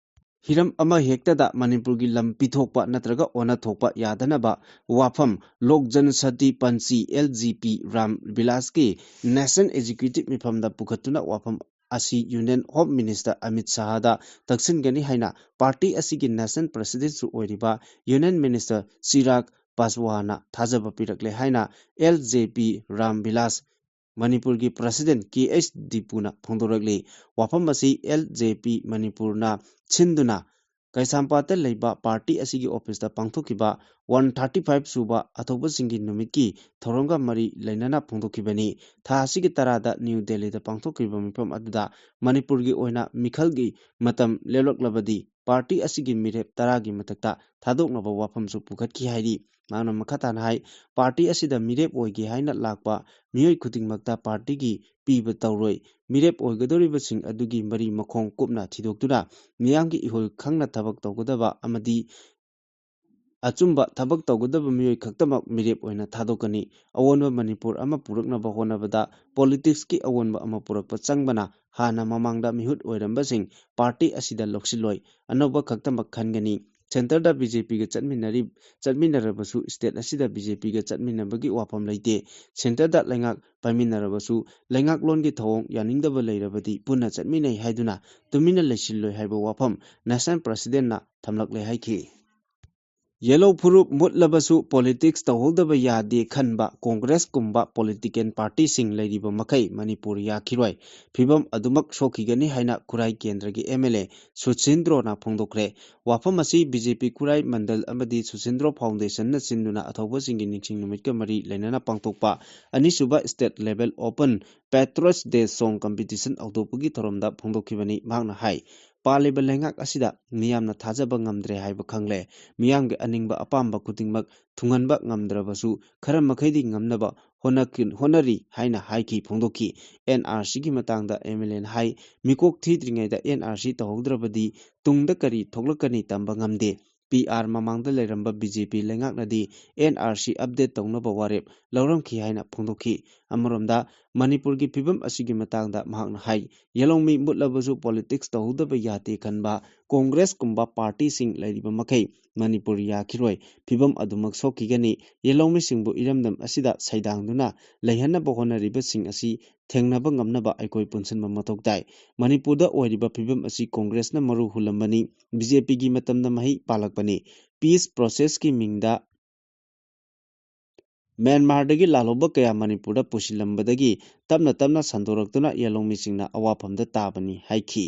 ꯍꯤꯔꯝ ꯑꯃ ꯍꯦꯛꯇꯗ ꯃꯅꯤꯄꯨꯔꯒꯤ ꯂꯝ ꯄꯤꯊꯣꯛꯄ ꯅꯠꯇ꯭ꯔꯒ ꯑꯣꯟꯅ ꯊꯣꯛꯄ ꯌꯥꯗꯅꯕ ꯋꯥꯐꯝ ꯂꯣꯛ ꯖꯟꯁꯇꯤ ꯄꯟꯆꯤ, L J P Ram ꯕꯤꯂꯥꯁꯀꯤ National Executive ꯃꯤꯐꯝꯗ ꯄꯨꯈꯠꯇꯨꯅ ꯋꯥꯐꯝ ꯑꯁꯤ Union Home Minister ꯑꯃꯤꯠ ꯁꯥꯍꯗ ꯇꯛꯁꯤꯟꯒꯅꯤ ꯍꯥꯏꯅ party ꯑꯁꯤꯒꯤ National President ꯁꯨ ꯑꯣꯏꯔꯤꯕ Union Minister ꯆꯤꯔꯥꯒ ꯄꯥꯁꯋꯥꯅ ꯊꯥꯖꯕ ꯄꯤꯔꯛꯂꯦ ꯍꯥꯏꯅ L J P Ram villas, ꯃꯅꯤꯄꯨꯔꯒꯤ President ꯀꯦ ꯑꯩꯆ ꯗꯤꯄꯨꯅ ꯐꯣꯡꯗꯣꯔꯛꯂꯤ꯫ ꯋꯥꯐꯝ ꯑꯁꯤ L J P ꯃꯅꯤꯄꯨꯔꯅ ꯁꯤꯟꯗꯨꯅ ꯀꯩꯁꯥꯝꯄꯥꯠꯇ ꯂꯩꯕ party ꯑꯁꯤꯒꯤ office ꯇ ꯄꯥꯡꯊꯣꯛꯈꯤꯕ one thirty five ꯁꯨꯕ ꯑꯊꯧꯕꯁꯤꯡꯒꯤ ꯅꯨꯃꯤꯠꯀꯤ ꯊꯧꯔꯝꯒ ꯃꯔꯤ ꯂꯩꯅꯅ ꯐꯣꯡꯗꯣꯛꯈꯤꯕꯅꯤ꯫ ꯊꯥ ꯑꯁꯤꯒꯤ ꯇꯔꯥꯗ ꯅ꯭ꯌꯨ ꯗꯦꯜꯂꯤꯗ ꯄꯥꯡꯊꯣꯛꯈꯤꯕ ꯃꯤꯐꯝ ꯑꯗꯨꯗ ꯃꯅꯤꯄꯨꯔꯒꯤ ꯑꯣꯏꯅ ꯃꯤꯈꯜꯒꯤ ꯃꯇꯝ ꯂꯦꯞꯂꯛꯂꯕꯗꯤ party ꯑꯁꯤꯒꯤ ꯃꯤꯔꯦꯞ ꯇꯔꯥꯒꯤ ꯃꯊꯛꯇ ꯊꯥꯗꯣꯛꯅꯕ ꯋꯥꯐꯝꯁꯨ ꯄꯨꯈꯠꯈꯤ ꯍꯥꯏꯔꯤ꯫ ꯃꯍꯥꯛꯅ ꯃꯈꯥ ꯇꯥꯅ ꯍꯥꯏ, party ꯑꯁꯤꯗ ꯃꯤꯔꯦꯞ ꯑꯣꯏꯒꯦ ꯍꯥꯏꯅ ꯂꯥꯛꯄ ꯃꯤꯑꯣꯏ ꯈꯨꯗꯤꯡꯃꯛꯇ party ꯒꯤ ꯄꯤꯕ ꯇꯧꯔꯣꯏ꯫ ꯃꯤꯔꯦꯞ ꯑꯣꯏꯒꯗꯧꯔꯤꯕꯁꯤꯡ ꯑꯗꯨꯒꯤ ꯃꯔꯤ ꯃꯈꯣꯡ ꯀꯨꯞꯅ ꯊꯤꯗꯣꯛꯇꯨꯅ ꯃꯤꯌꯥꯝꯒꯤ ꯏꯍꯨꯜ ꯈꯪꯅ ꯊꯕꯛ ꯇꯧꯒꯗꯕ ꯑꯃꯗꯤ ꯑꯆꯨꯝꯕ ꯊꯕꯛ ꯇꯧꯒꯗꯕ ꯃꯤꯑꯣꯏ ꯈꯛꯇꯃꯛ ꯃꯤꯔꯦꯞ ꯑꯣꯏꯅ ꯊꯥꯗꯣꯛꯀꯅꯤ꯫ ꯑꯑꯣꯟꯕ ꯃꯅꯤꯄꯨꯔ ꯑꯃ ꯄꯨꯔꯛꯅꯕ ꯍꯣꯠꯅꯕꯗ politics ꯀꯤ ꯑꯑꯣꯟꯕ ꯑꯃ ꯄꯨꯔꯛꯄ ꯆꯪꯕꯅ ꯍꯥꯟꯅ ꯃꯃꯥꯡꯗ ꯃꯤꯍꯨꯠ ꯑꯣꯏꯔꯝꯕꯁꯤꯡ party ꯑꯁꯤꯗ ꯂꯧꯁꯤꯜꯂꯣꯏ꯫ ꯑꯅꯧꯕ ꯈꯛꯇꯃꯛ ꯈꯟꯒꯅꯤ꯫ ꯁꯦꯟꯇꯔꯗ ꯕꯤ ꯖꯦ ꯄꯤꯒ ꯆꯠꯃꯤꯟꯅꯔꯤ, ꯆꯠꯃꯤꯟꯅꯔꯕꯁꯨ ꯁ꯭ꯇꯦꯠ ꯑꯁꯤꯗ ꯕꯤ ꯖꯦ ꯄꯤꯒ ꯆꯠꯃꯤꯟꯅꯕꯒꯤ ꯋꯥꯐꯝ ꯂꯩꯇꯦ꯫ ꯁꯦꯟꯇꯔꯗ ꯂꯩꯉꯥꯛ ꯄꯥꯏꯃꯤꯟꯅꯔꯕꯁꯨ ꯂꯩꯉꯥꯛꯂꯣꯟꯒꯤ ꯊꯧꯑꯣꯡ ꯌꯥꯅꯤꯡꯗꯕ ꯂꯩꯔꯕꯗꯤ ꯄꯨꯟꯅ ꯆꯠꯃꯤꯟꯅꯩ ꯍꯥꯏꯗꯨꯅ ꯇꯨꯃꯤꯟꯅ ꯂꯩꯁꯤꯜꯂꯣꯏ ꯍꯥꯏꯕ ꯋꯥꯐꯝ ꯅꯦꯁꯅꯦꯜ ꯄ꯭ꯔꯁꯤꯗꯦꯟꯅ ꯊꯝꯂꯛꯂꯦ ꯍꯥꯏꯈꯤ꯫ ꯌꯦꯜꯂꯣ ꯐꯨꯔꯨꯞ ꯃꯨꯠꯂꯕꯁꯨ ꯄꯣꯂꯤꯇꯤꯛꯁ ꯇꯧꯍꯧꯗꯕ ꯌꯥꯗꯦ ꯈꯟꯕ ꯀꯣꯡꯒ꯭ꯔꯦꯁꯀꯨꯝꯕ ꯄꯣꯂꯤꯇꯤꯀꯦꯜ ꯄꯥꯔꯇꯤꯁꯤꯡ ꯂꯩꯔꯤꯕ ꯃꯈꯩ ꯃꯅꯤꯄꯨꯔ ꯌꯥꯈꯤꯔꯣꯏ, ꯐꯤꯕꯝ ꯑꯗꯨꯃꯛ ꯁꯣꯛꯈꯤꯒꯅꯤ ꯍꯥꯏꯅ ꯈꯨꯔꯥꯏ ꯀꯦꯟꯗ꯭ꯔꯒꯤ ꯑꯦꯝ ꯑꯦꯜ ꯑꯦ ꯁꯨꯁꯤꯟꯗ꯭ꯔꯣꯅ ꯐꯣꯡꯗꯣꯛꯈ꯭ꯔꯦ꯫ ꯋꯥꯐꯝ ꯑꯁꯤ ꯕꯤ ꯖꯦ ꯄꯤ ꯈꯨꯔꯥꯏ ꯃꯟꯗꯜ ꯑꯃꯗꯤ ꯁꯨꯁꯤꯟꯗ꯭ꯔꯣ ꯐꯥꯎꯟꯗꯦꯁꯟꯅ ꯁꯤꯟꯗꯨꯅ ꯑꯊꯧꯕꯁꯤꯡꯒꯤ ꯅꯤꯡꯁꯤꯡ ꯅꯨꯃꯤꯠꯀ ꯃꯔꯤ ꯂꯩꯅꯅ ꯄꯥꯡꯊꯣꯛꯄ ꯑꯅꯤꯁꯨꯕ ꯁ꯭ꯇꯦꯠ ꯂꯦꯚꯦꯜ ꯑꯣꯄꯟ ꯄꯦꯇ꯭ꯔꯣꯏꯠꯁ ꯗꯦ ꯁꯣꯡ ꯀꯝꯄꯤꯇꯤꯁꯟ ꯍꯧꯗꯣꯛꯄꯒꯤ ꯊꯧꯔꯝꯗ ꯐꯣꯡꯗꯣꯛꯈꯤꯕꯅꯤ꯫ ꯃꯍꯥꯛꯅ ꯍꯥꯏ, ꯄꯥꯜꯂꯤꯕ ꯂꯩꯉꯥꯛ ꯑꯁꯤꯗ ꯃꯤꯌꯥꯝꯅ ꯊꯥꯖꯕ ꯉꯝꯗ꯭ꯔꯦ ꯍꯥꯏꯕ ꯈꯪꯂꯦ꯫ ꯃꯤꯌꯥꯝꯒꯤ ꯑꯅꯤꯡꯕ ꯑꯄꯥꯝꯕ ꯈꯨꯗꯤꯡꯃꯛ ꯊꯨꯡꯍꯟꯕ ꯉꯝꯗ꯭ꯔꯕꯁꯨ ꯈꯔ ꯃꯈꯩꯗꯤ ꯉꯝꯅꯕ ꯍꯣꯠꯅꯈꯤ-, ꯍꯣꯠꯅꯔꯤ ꯍꯥꯏꯅ ꯍꯥꯏꯈꯤ, ꯐꯣꯡꯗꯣꯛꯈꯤ꯫ ꯑꯦꯟ ꯑꯥꯔ ꯁꯤꯒꯤ ꯃꯇꯥꯡꯗ ꯑꯦꯝ ꯑꯦꯜ ꯑꯦꯅ ꯍꯥꯏ, ꯃꯤꯀꯣꯛ ꯊꯤꯗ꯭ꯔꯤꯉꯩꯗ ꯑꯦꯟ ꯑꯥꯔ ꯁꯤ ꯇꯧꯍꯧꯗ꯭ꯔꯕꯗꯤ ꯇꯨꯡꯗ ꯀꯔꯤ ꯊꯣꯛꯂꯛꯀꯅꯤ ꯇꯝꯕ ꯉꯝꯗꯦ꯫ ꯄꯤ ꯑꯥꯔ ꯃꯃꯥꯡꯗ ꯂꯩꯔꯝꯕ ꯕꯤ ꯖꯦ ꯄꯤ ꯂꯩꯉꯥꯛꯅꯗꯤ ꯑꯦꯟ ꯑꯥꯔ ꯁꯤ ꯑꯞꯗꯦꯠ ꯇꯧꯅꯕ ꯋꯥꯔꯦꯞ ꯂꯧꯔꯝꯈꯤ ꯍꯥꯏꯅ ꯐꯣꯡꯗꯣꯛꯈꯤ꯫ ꯑꯃꯔꯣꯝꯗ ꯃꯅꯤꯄꯨꯔꯒꯤ ꯐꯤꯕꯝ ꯑꯁꯤꯒꯤ ꯃꯇꯥꯡꯗ ꯃꯍꯥꯛꯅ ꯍꯥꯏ, ꯌꯦꯜꯍꯧꯃꯤ ꯃꯨꯠꯂꯕꯁꯨ ꯄꯣꯂꯤꯇꯤꯛꯁ ꯇꯧꯍꯧꯗꯕ ꯌꯥꯗꯦ ꯈꯟꯕ ꯀꯣꯡꯒ꯭ꯔꯦꯁꯀꯨꯝꯕ ꯄꯥꯔꯇꯤꯁꯤꯡ ꯂꯩꯔꯤꯕ ꯃꯈꯩ ꯃꯅꯤꯄꯨꯔ ꯌꯥꯈꯤꯔꯣꯏ꯫ ꯐꯤꯕꯝ ꯑꯗꯨꯃꯛ ꯁꯣꯛꯈꯤꯒꯅꯤ꯫ ꯌꯦꯜꯍꯧꯃꯤꯁꯤꯡꯕꯨ ꯏꯔꯝꯗꯝ ꯑꯁꯤꯗ ꯁꯩꯗꯥꯡꯗꯨꯅ ꯂꯩꯍꯟꯅꯕ ꯍꯣꯠꯅꯔꯤꯕꯁꯤꯡ ꯑꯁꯤ ꯊꯦꯡꯅꯕ ꯉꯝꯅꯕ ꯑꯩꯈꯣꯏ ꯄꯨꯟꯁꯤꯟꯕ ꯃꯊꯧ ꯇꯥꯏ꯫ ꯃꯅꯤꯄꯨꯔꯗ ꯑꯣꯏꯔꯤꯕ ꯐꯤꯕꯝ ꯑꯁꯤ ꯀꯣꯡꯒ꯭ꯔꯦꯁꯅ ꯃꯔꯨ ꯍꯨꯜꯂꯝꯕꯅꯤ꯫ ꯕꯤ ꯖꯦ ꯄꯤꯒꯤ ꯃꯇꯝꯗ ꯃꯍꯩ ꯄꯥꯜꯂꯛꯄꯅꯤ꯫ ꯄꯤꯁ ꯄ꯭ꯔꯣꯁꯦꯁꯀꯤ ꯃꯤꯡꯗ ꯃ꯭ꯌꯥꯟꯃꯥꯔꯗꯒꯤ ꯂꯥꯜꯍꯧꯕ ꯀꯌꯥ ꯃꯅꯤꯄꯨꯔꯗ ꯄꯨꯁꯤꯜꯂꯝꯕꯗꯒꯤ ꯇꯞꯅ ꯇꯞꯅ ꯁꯟꯗꯣꯔꯛꯇꯨꯅ ꯌꯦꯜꯍꯧꯃꯤꯁꯤꯡꯅ ꯑꯋꯥꯐꯝꯗ ꯇꯥꯕꯅꯤ ꯍꯥꯏꯈꯤ꯫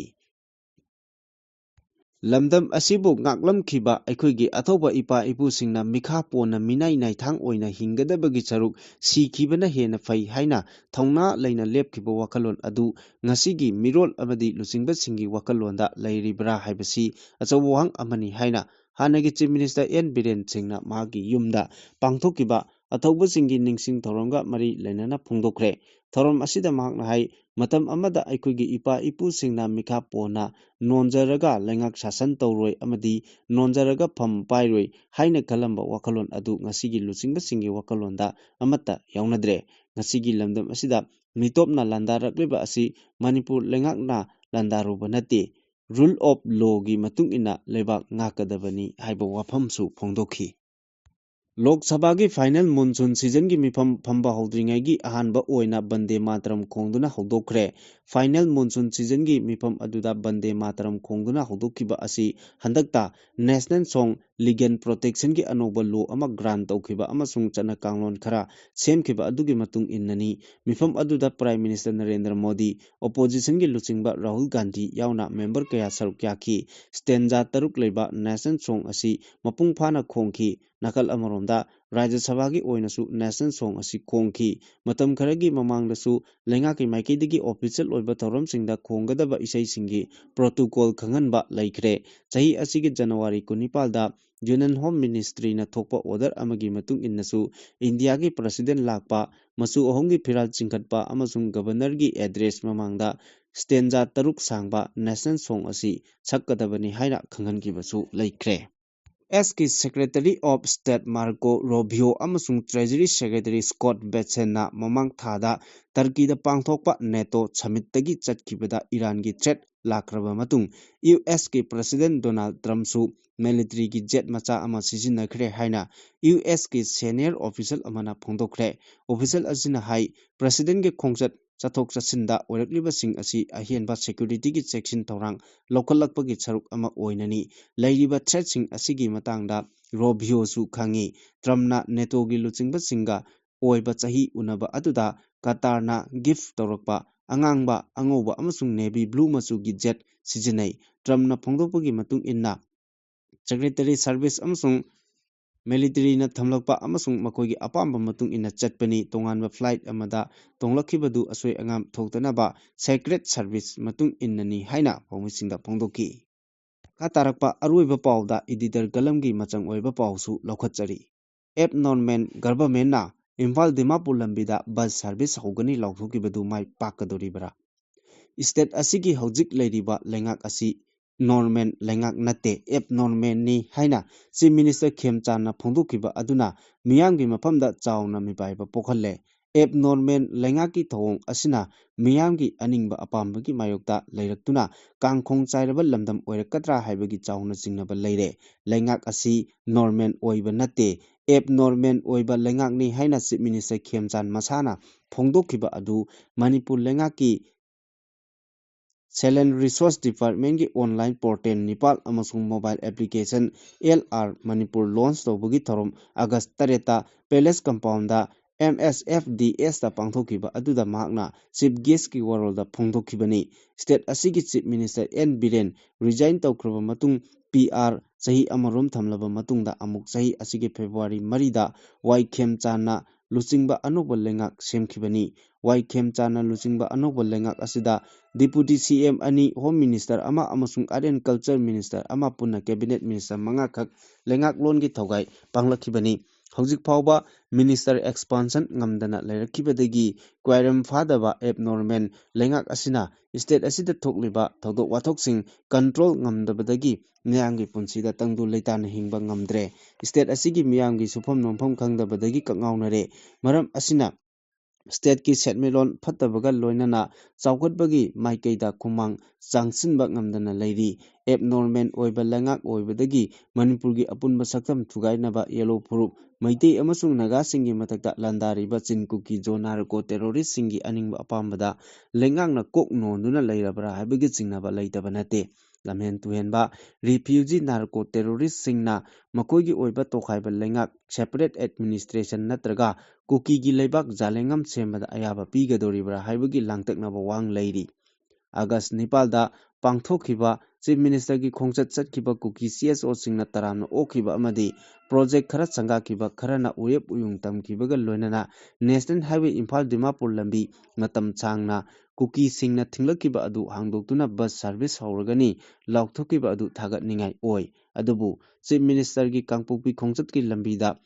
ꯂꯝꯗꯝ ꯑꯁꯤꯕꯨ ꯉꯥꯛꯂꯝꯈꯤꯕ ꯑꯩꯈꯣꯏꯒꯤ ꯑꯊꯧꯕ ꯏꯄꯥ ꯏꯄꯨꯁꯤꯡꯅ ꯃꯤꯈꯥ ꯄꯣꯟꯅ ꯃꯤꯅꯥꯏ ꯅꯥꯏꯊꯥꯡ ꯑꯣꯏꯅ ꯍꯤꯡꯒꯗꯕꯒꯤ ꯁꯔꯨꯛ ꯁꯤꯈꯤꯕꯅ ꯍꯦꯟꯅ ꯐꯩ ꯍꯥꯏꯅ ꯊꯧꯅꯥ ꯂꯩꯅ ꯂꯦꯞꯈꯤꯕ ꯋꯥꯈꯜꯂꯣꯟ ꯑꯗꯨ ꯉꯁꯤꯒꯤ ꯃꯤꯔꯣꯜ ꯑꯃꯗꯤ ꯂꯨꯆꯤꯡꯕꯁꯤꯡꯒꯤ ꯋꯥꯈꯜꯂꯣꯟꯗ ꯂꯩꯔꯤꯕ꯭ꯔꯥ ꯍꯥꯏꯕꯁꯤ ꯑꯆꯧꯕ ꯋꯥꯍꯪ ꯑꯃꯅꯤ ꯍꯥꯏꯅ ꯍꯥꯟꯅꯒꯤ ꯆꯤꯐ ꯃꯤꯅꯤꯁꯇꯔ ꯑꯦꯟ ꯕꯤꯔꯦꯟ ꯁꯤꯡꯅ ꯃꯍꯥꯛꯀꯤ ꯌꯨꯝꯗ ꯄꯥꯡꯊꯣꯛꯈꯤꯕ ꯑꯊꯧꯕꯁꯤꯡꯒꯤ ꯅꯤꯡꯁꯤꯡ ꯊꯧꯔꯝꯒ ꯃꯔꯤ ꯂꯩꯅꯅ ꯐꯣꯡꯗꯣꯛꯈ꯭ꯔꯦ꯫ ꯊꯧꯔꯝ ꯑꯁꯤꯗ ꯃꯍꯥꯛꯅ ꯍꯥꯏ, ꯃꯇꯝ ꯑꯃꯗ ꯑꯩꯈꯣꯏꯒꯤ ꯏꯄꯥ ꯏꯄꯨꯁꯤꯡꯅ ꯃꯤꯈꯥ ꯄꯣꯟꯅ ꯅꯣꯟꯖꯔꯒ ꯂꯩꯉꯥꯛ ꯁꯥꯁꯟ ꯇꯧꯔꯣꯏ ꯑꯃꯗꯤ ꯅꯣꯟꯖꯔꯒ ꯐꯝ ꯄꯥꯏꯔꯣꯏ ꯍꯥꯏꯅ ꯈꯜꯂꯝꯕ ꯋꯥꯈꯜꯂꯣꯟ ꯑꯗꯨ ꯉꯁꯤꯒꯤ ꯂꯨꯆꯤꯡꯕꯁꯤꯡꯒꯤ ꯋꯥꯈꯜꯂꯣꯟꯗ ꯑꯃꯠꯇ ꯌꯥꯎꯅꯗ꯭ꯔꯦ꯫ ꯉꯁꯤꯒꯤ ꯂꯝꯗꯝ ꯑꯁꯤꯗ ꯃꯤꯇꯣꯞꯅ ꯂꯥꯟꯗꯥꯔꯛꯂꯤꯕ ꯑꯁꯤ ꯃꯅꯤꯄꯨꯔ ꯂꯩꯉꯥꯛꯅ ꯂꯥꯟꯗꯥꯔꯨꯕ ꯅꯠꯇꯦ꯫ rule of lawꯒꯤ ꯃꯇꯨꯡ ꯏꯟꯅ ꯂꯩꯕꯥꯛ ꯉꯥꯛꯀꯗꯕꯅꯤ ꯍꯥꯏꯕ ꯋꯥꯐꯝꯁꯨ ꯐꯣꯡꯗꯣꯛꯈꯤ꯫ ꯂꯣꯛ ꯁꯚꯥꯒꯤ final monsoon seasonꯒꯤ ꯃꯤꯐꯝ ꯐꯝꯕ ꯍꯧꯗ꯭ꯔꯤꯉꯩꯒꯤ ꯑꯍꯥꯟꯕ ꯑꯣꯏꯅ ꯕꯟꯗꯦ ꯃꯥꯇꯔꯝ ꯈꯣꯡꯗꯨꯅ ꯍꯧꯗꯣꯛꯈ꯭ꯔꯦ꯫ Final monsoon seasonꯒꯤ ꯃꯤꯐꯝ ꯑꯗꯨꯗ ꯕꯟꯗꯦ ꯃꯥꯇꯔꯝ ꯈꯣꯡꯗꯨꯅ ꯍꯧꯗꯣꯛꯈꯤꯕ ꯑꯁꯤ ꯍꯟꯗꯛꯇ national song legal protectionꯒꯤ ꯑꯅꯧꯕ law ꯑꯃ grant ꯇꯧꯈꯤꯕ ꯑꯃꯁꯨꯡ ꯆꯠꯅ ꯀꯥꯡꯂꯣꯟ ꯈꯔ ꯁꯦꯝꯈꯤꯕ ꯑꯗꯨꯒꯤ ꯃꯇꯨꯡ ꯏꯟꯅꯅꯤ꯫ ꯃꯤꯐꯝ ꯑꯗꯨꯗ Prime Minister ꯅꯔꯦꯟꯗ꯭ꯔ ꯃꯣꯗꯤ, oppositionꯒꯤ ꯂꯨꯆꯤꯡꯕ ꯔꯥꯍꯨꯜ ꯒꯥꯟꯙꯤ ꯌꯥꯎꯅ member ꯀꯌꯥ ꯁꯔꯨꯛ ꯌꯥꯈꯤ꯫ Stanza ꯇꯔꯨꯛ ꯂꯩꯕ national song ꯑꯁꯤ ꯃꯄꯨꯡ ꯐꯥꯅ ꯈꯣꯡꯈꯤ꯫ ꯅꯥꯀꯜ ꯑꯃꯔꯣꯝꯗ ꯔꯥꯖ꯭ꯌ ꯁꯚꯥꯒꯤ ꯑꯣꯏꯅꯁꯨ national song ꯑꯁꯤ ꯈꯣꯡꯈꯤ꯫ ꯃꯇꯝ ꯈꯔꯒꯤ ꯃꯃꯥꯡꯗꯁꯨ ꯂꯩꯉꯥꯛꯀꯤ ꯃꯥꯏꯀꯩꯗꯒꯤ official ꯑꯣꯏꯕ ꯊꯧꯔꯝꯁꯤꯡꯗ ꯈꯣꯡꯒꯗꯕ ꯏꯁꯩꯁꯤꯡꯒꯤ protocol ꯈꯪꯍꯟꯕ ꯂꯩꯈ꯭ꯔꯦ꯫ ꯆꯍꯤ ꯑꯁꯤꯒꯤ January ꯀꯨꯟꯅꯤꯄꯥꯜꯗ Union Home Ministryꯅ ꯊꯣꯛꯄ order ꯑꯃꯒꯤ ꯃꯇꯨꯡ ꯏꯟꯅꯁꯨ ꯏꯟꯗꯤꯌꯥꯒꯤ President ꯂꯥꯛꯄ, ꯃꯆꯨ ꯑꯍꯨꯝꯒꯤ ꯐꯤꯔꯥꯜ ꯆꯤꯡꯈꯠꯄ ꯑꯃꯁꯨꯡ Governorꯒꯤ address ꯃꯃꯥꯡꯗ stanza ꯇꯔꯨꯛ ꯁꯥꯡꯕ national song ꯑꯁꯤ ꯁꯛꯀꯗꯕꯅꯤ ꯍꯥꯏꯅ ꯈꯪꯍꯟꯈꯤꯕꯁꯨ ꯂꯩꯈ꯭ꯔꯦ꯫ USꯀꯤ Secretary of State Marco Rubio ꯑꯃꯁꯨꯡ Treasury Secretary Scott Bessentꯅ ꯃꯃꯥꯡ ꯊꯥꯗ ꯇꯔꯀꯤꯗ ꯄꯥꯡꯊꯣꯛꯄ NATO summitꯇꯒꯤ ꯆꯠꯈꯤꯕꯗ ꯏꯔꯥꯟꯒꯤ threat ꯂꯥꯛꯈ꯭ꯔꯕ ꯃꯇꯨꯡ USꯀꯤ President Donald Trumpꯁꯨ militaryꯒꯤ jet ꯃꯆꯥ ꯑꯃ ꯁꯤꯖꯤꯟꯅꯈ꯭ꯔꯦ ꯍꯥꯏꯅ USꯀꯤ senior official ꯑꯃꯅ ꯐꯣꯡꯗꯣꯛꯈ꯭ꯔꯦ꯫ Official ꯑꯁꯤꯅ ꯍꯥꯏ, Presidentꯒꯤ ꯈꯣꯡꯆꯠ ꯆꯠꯊꯣꯛ ꯆꯠꯁꯤꯟꯗ ꯑꯣꯏꯔꯛꯂꯤꯕꯁꯤꯡ ꯑꯁꯤ ꯑꯍꯦꯟꯕ securityꯒꯤ ꯆꯦꯛꯁꯤꯟ ꯊꯧꯔꯥꯡ ꯂꯧꯈꯠꯂꯛꯄꯒꯤ ꯁꯔꯨꯛ ꯑꯃ ꯑꯣꯏꯅꯅꯤ꯫ ꯂꯩꯔꯤꯕ threatꯁꯤꯡ ꯑꯁꯤꯒꯤ ꯃꯇꯥꯡꯗ Rubioꯁꯨ ꯈꯪꯏ꯫ Trumpꯅ NATOꯒꯤ ꯂꯨꯆꯤꯡꯕꯁꯤꯡꯒ ꯑꯣꯏꯕ ꯆꯍꯤ ꯎꯅꯕ ꯑꯗꯨꯗ Qatarꯅ gift ꯇꯧꯔꯛꯄ ꯑꯉꯥꯡꯕ, ꯑꯉꯧꯕ ꯑꯃꯁꯨꯡ navy blue ꯃꯆꯨꯒꯤ jet ꯁꯤꯖꯤꯟꯅꯩ꯫ Trumpꯅ ꯐꯣꯡꯗꯣꯛꯄꯒꯤ ꯃꯇꯨꯡ ꯏꯟꯅ, Secretary Service ꯑꯃꯁꯨꯡ militaryꯅ ꯊꯝꯂꯛꯄ ꯑꯃꯁꯨꯡ ꯃꯈꯣꯏꯒꯤ ꯑꯄꯥꯝꯕ ꯃꯇꯨꯡ ꯏꯟꯅ ꯆꯠꯄꯅꯤ꯫ ꯇꯣꯉꯥꯟꯕ flight ꯑꯃꯗ ꯇꯣꯡꯂꯛꯈꯤꯕꯗꯨ ꯑꯁꯣꯏ ꯑꯉꯥꯝ ꯊꯣꯛꯇꯅꯕ Secret Service ꯃꯇꯨꯡ ꯏꯟꯅꯅꯤ ꯍꯥꯏꯅ ꯄꯥꯎꯃꯤꯁꯤꯡꯗ ꯐꯣꯡꯗꯣꯛꯈꯤ꯫ ꯃꯈꯥ ꯇꯥꯔꯛꯄ ꯑꯔꯣꯏꯕ ꯄꯥꯎꯗ editor columnꯒꯤ ꯃꯆꯪ ꯑꯣꯏꯕ ꯄꯥꯎꯁꯨ ꯂꯧꯈꯠꯆꯔꯤ꯫ Abnormal governmentꯅ ꯏꯝꯐꯥꯜ ꯗꯤꯃꯥꯄꯨꯔ ꯂꯝꯕꯤꯗ bus service ꯍꯧꯒꯅꯤ ꯂꯥꯎꯊꯣꯛꯈꯤꯕꯗꯨ ꯃꯥꯏ ꯄꯥꯛꯀꯗꯧꯔꯤꯕ꯭ꯔꯥ? State ꯑꯁꯤꯒꯤ ꯍꯧꯖꯤꯛ ꯂꯩꯔꯤꯕ ꯂꯩꯉꯥꯛ ꯑꯁꯤ normal ꯂꯩꯉꯥꯛ ꯅꯠꯇꯦ, abnormalꯅꯤ ꯍꯥꯏꯅ Chief Minister ꯈꯦꯝꯆꯥꯟꯅ ꯐꯣꯡꯗꯣꯛꯈꯤꯕ ꯑꯗꯨꯅ ꯃꯤꯌꯥꯝꯒꯤ ꯃꯐꯝꯗ ꯆꯥꯎꯅ ꯃꯤꯄꯥꯏꯕ ꯄꯣꯛꯍꯜꯂꯦ꯫ ꯑꯦꯕꯅꯣꯔꯃꯦꯜ ꯂꯩꯉꯥꯛꯀꯤ ꯊꯧꯑꯣꯡ ꯑꯁꯤꯅ ꯃꯤꯌꯥꯝꯒꯤ ꯑꯅꯤꯡꯕ ꯑꯄꯥꯝꯕꯒꯤ ꯃꯥꯌꯣꯛꯇ ꯂꯩꯔꯛꯇꯨꯅ ꯀꯥꯡꯈꯣꯡ ꯆꯥꯏꯔꯕ ꯂꯝꯗꯝ ꯑꯣꯏꯔꯛꯀꯗ꯭ꯔꯥ ꯍꯥꯏꯕꯒꯤ ꯆꯥꯎꯅ ꯆꯤꯡꯅꯕ ꯂꯩꯔꯦ꯫ ꯂꯩꯉꯥꯛ ꯑꯁꯤ ꯅꯣꯔꯃꯦꯜ ꯑꯣꯏꯕ ꯅꯠꯇꯦ, ꯑꯦꯕꯅꯣꯔꯃꯦꯜ ꯑꯣꯏꯕ ꯂꯩꯉꯥꯛꯅꯤ ꯍꯥꯏꯅ Chief Minister ꯈꯦꯝꯆꯥꯟ ꯃꯁꯥꯅ ꯐꯣꯡꯗꯣꯛꯈꯤꯕ ꯑꯗꯨ ꯃꯅꯤꯄꯨꯔ ꯂꯩꯉꯥꯛꯀꯤ Salon Resource Departmentꯀꯤ online portal ꯅꯤꯄꯥꯜ ꯑꯃꯁꯨꯡ mobile application L R Manipur launch ꯇꯧꯕꯒꯤ ꯊꯧꯔꯝ August ꯇꯔꯦꯠꯇ Palace Compoundꯗ M S F D Sꯇ ꯄꯥꯡꯊꯣꯛꯈꯤꯕ ꯑꯗꯨꯗ ꯃꯍꯥꯛꯅ Chief Guestꯀꯤ ꯋꯥꯔꯣꯜꯗ ꯐꯣꯡꯗꯣꯛꯈꯤꯕꯅꯤ꯫ State ꯑꯁꯤꯒꯤ Chief Minister N Biren resign ꯇꯧꯈ꯭ꯔꯕ ꯃꯇꯨꯡ P R ꯆꯍꯤ ꯑꯃꯔꯣꯝ ꯊꯝꯂꯕ ꯃꯇꯨꯡꯗ ꯑꯃꯨꯛ ꯆꯍꯤ ꯑꯁꯤꯒꯤ February ꯃꯔꯤꯗ ꯋꯥꯏ ꯈꯦꯝꯆꯥꯟꯅ ꯂꯨꯆꯤꯡꯕ ꯑꯅꯧꯕ ꯂꯩꯉꯥꯛ ꯁꯦꯝꯈꯤꯕꯅꯤ꯫ ꯋꯥꯏ ꯈꯦꯝꯆꯥꯟꯅ ꯂꯨꯆꯤꯡꯕ ꯑꯅꯧꯕ ꯂꯩꯉꯥꯛ ꯑꯁꯤꯗ Deputy C M ꯑꯅꯤ, Home Minister ꯑꯃ ꯑꯃꯁꯨꯡ Art and Culture Minister ꯑꯃ, ꯄꯨꯟꯅ Cabinet Minister ꯃꯉꯥꯈꯛ ꯂꯩꯉꯥꯛꯂꯣꯟꯒꯤ ꯊꯧꯒꯥꯏ ꯄꯥꯡꯂꯛꯈꯤꯕꯅꯤ꯫ ꯍꯧꯖꯤꯛ ꯐꯥꯎꯕ Minister expansion ꯉꯝꯗꯅ ꯂꯩꯔꯛꯈꯤꯕꯗꯒꯤ ꯀ꯭ꯋꯥꯏꯔꯝ ꯐꯥꯗꯕ abnormal ꯂꯩꯉꯥꯛ ꯑꯁꯤꯅ state ꯑꯁꯤꯗ ꯊꯣꯛꯂꯤꯕ ꯊꯧꯗꯣꯛ ꯋꯥꯊꯣꯛꯁꯤꯡ control ꯉꯝꯗꯕꯗꯒꯤ ꯃꯤꯌꯥꯝꯒꯤ ꯄꯨꯟꯁꯤꯗ ꯇꯪꯗꯨ ꯂꯩꯇꯥꯅ ꯍꯤꯡꯕ ꯉꯝꯗ꯭ꯔꯦ꯫ State ꯑꯁꯤꯒꯤ ꯃꯤꯌꯥꯝꯒꯤ ꯁꯨꯐꯝ ꯅꯣꯝꯐꯝ ꯈꯪꯗꯕꯗꯒꯤ ꯀꯛꯉꯥꯎꯅꯔꯦ꯫ ꯃꯔꯝ ꯑꯁꯤꯅ stateꯀꯤ ꯁꯦꯟꯃꯤꯠꯂꯣꯟ ꯐꯠꯇꯕꯒ ꯂꯣꯏꯅꯅ ꯆꯥꯎꯈꯠꯄꯒꯤ ꯃꯥꯏꯀꯩꯗ ꯈꯨꯃꯥꯡ ꯆꯥꯡꯁꯤꯟꯕ ꯉꯝꯗꯅ ꯂꯩꯔꯤ꯫ Abnormal ꯑꯣꯏꯕ ꯂꯩꯉꯥꯛ ꯑꯣꯏꯕꯗꯒꯤ ꯃꯅꯤꯄꯨꯔꯒꯤ ꯑꯄꯨꯟꯕ ꯁꯛꯇꯝ ꯊꯨꯒꯥꯏꯅꯕ ꯌꯦꯂꯣ ꯐꯨꯔꯨꯞ ꯃꯩꯇꯩ ꯑꯃꯁꯨꯡ ꯅꯥꯒꯥꯁꯤꯡꯒꯤ ꯃꯊꯛꯇ ꯂꯥꯟꯗꯥꯔꯤꯕ ꯆꯤꯟ ꯀꯨꯀꯤ ꯖꯣ narco terroristꯁꯤꯡꯒꯤ ꯑꯅꯤꯡꯕ ꯑꯄꯥꯝꯕꯗ ꯂꯩꯉꯥꯛꯅ ꯀꯣꯛ ꯅꯣꯟꯗꯨꯅ ꯂꯩꯔꯕ꯭ꯔꯥ ꯍꯥꯏꯕꯒꯤ ꯆꯤꯡꯅꯕ ꯂꯩꯇꯕ ꯅꯠꯇꯦ꯫ ꯂꯝꯍꯦꯟ ꯇꯨꯍꯦꯟꯕ refugee narco terroristꯁꯤꯡꯅ ꯃꯈꯣꯏꯒꯤ ꯑꯣꯏꯕ ꯇꯣꯈꯥꯏꯕ ꯂꯩꯉꯥꯛ, separate administration ꯅꯠꯇ꯭ꯔꯒ ꯀꯨꯀꯤꯒꯤ ꯂꯩꯕꯥꯛ ꯖꯥꯂꯦꯡꯉꯝ ꯁꯦꯝꯕꯗ ꯑꯌꯥꯕ ꯄꯤꯒꯗꯧꯔꯤꯕ꯭ꯔꯥ ꯍꯥꯏꯕꯒꯤ ꯂꯥꯡꯇꯛꯅꯕ ꯋꯥꯍꯪ ꯂꯩꯔꯤ꯫ August ꯅꯤꯄꯥꯜꯗ ꯄꯥꯡꯊꯣꯛꯈꯤꯕ Chief Ministerꯒꯤ ꯈꯣꯡꯆꯠ ꯆꯠꯈꯤꯕ ꯀꯨꯀꯤ C S Oꯁꯤꯡꯅ ꯇꯔꯥꯝꯅ ꯑꯣꯛꯈꯤꯕ ꯑꯃꯗꯤ project ꯈꯔ ꯁꯪꯒꯥꯈꯤꯕ, ꯈꯔꯅ ꯎꯔꯦꯞ ꯎꯌꯨꯡ ꯇꯝꯈꯤꯕꯒ ꯂꯣꯏꯅꯅ National Highway ꯏꯝꯐꯥꯜ ꯗꯤꯃꯥꯄꯨꯔ ꯂꯝꯕꯤ ꯃꯇꯝ ꯁꯥꯡꯅ ꯀꯨꯀꯤꯁꯤꯡꯅ ꯊꯤꯡꯂꯛꯈꯤꯕ ꯑꯗꯨ ꯍꯥꯡꯗꯣꯛꯇꯨꯅ bus service ꯍꯧꯔꯒꯅꯤ ꯂꯥꯎꯊꯣꯛꯈꯤꯕ ꯑꯗꯨ ꯊꯥꯒꯠꯅꯤꯡꯉꯥꯏ ꯑꯣꯏ꯫ ꯑꯗꯨꯕꯨ Chief Ministerꯒꯤ ꯀꯥꯡꯄꯣꯛꯄꯤ ꯈꯣꯡꯆꯠꯀꯤ ꯂꯝꯕꯤꯗ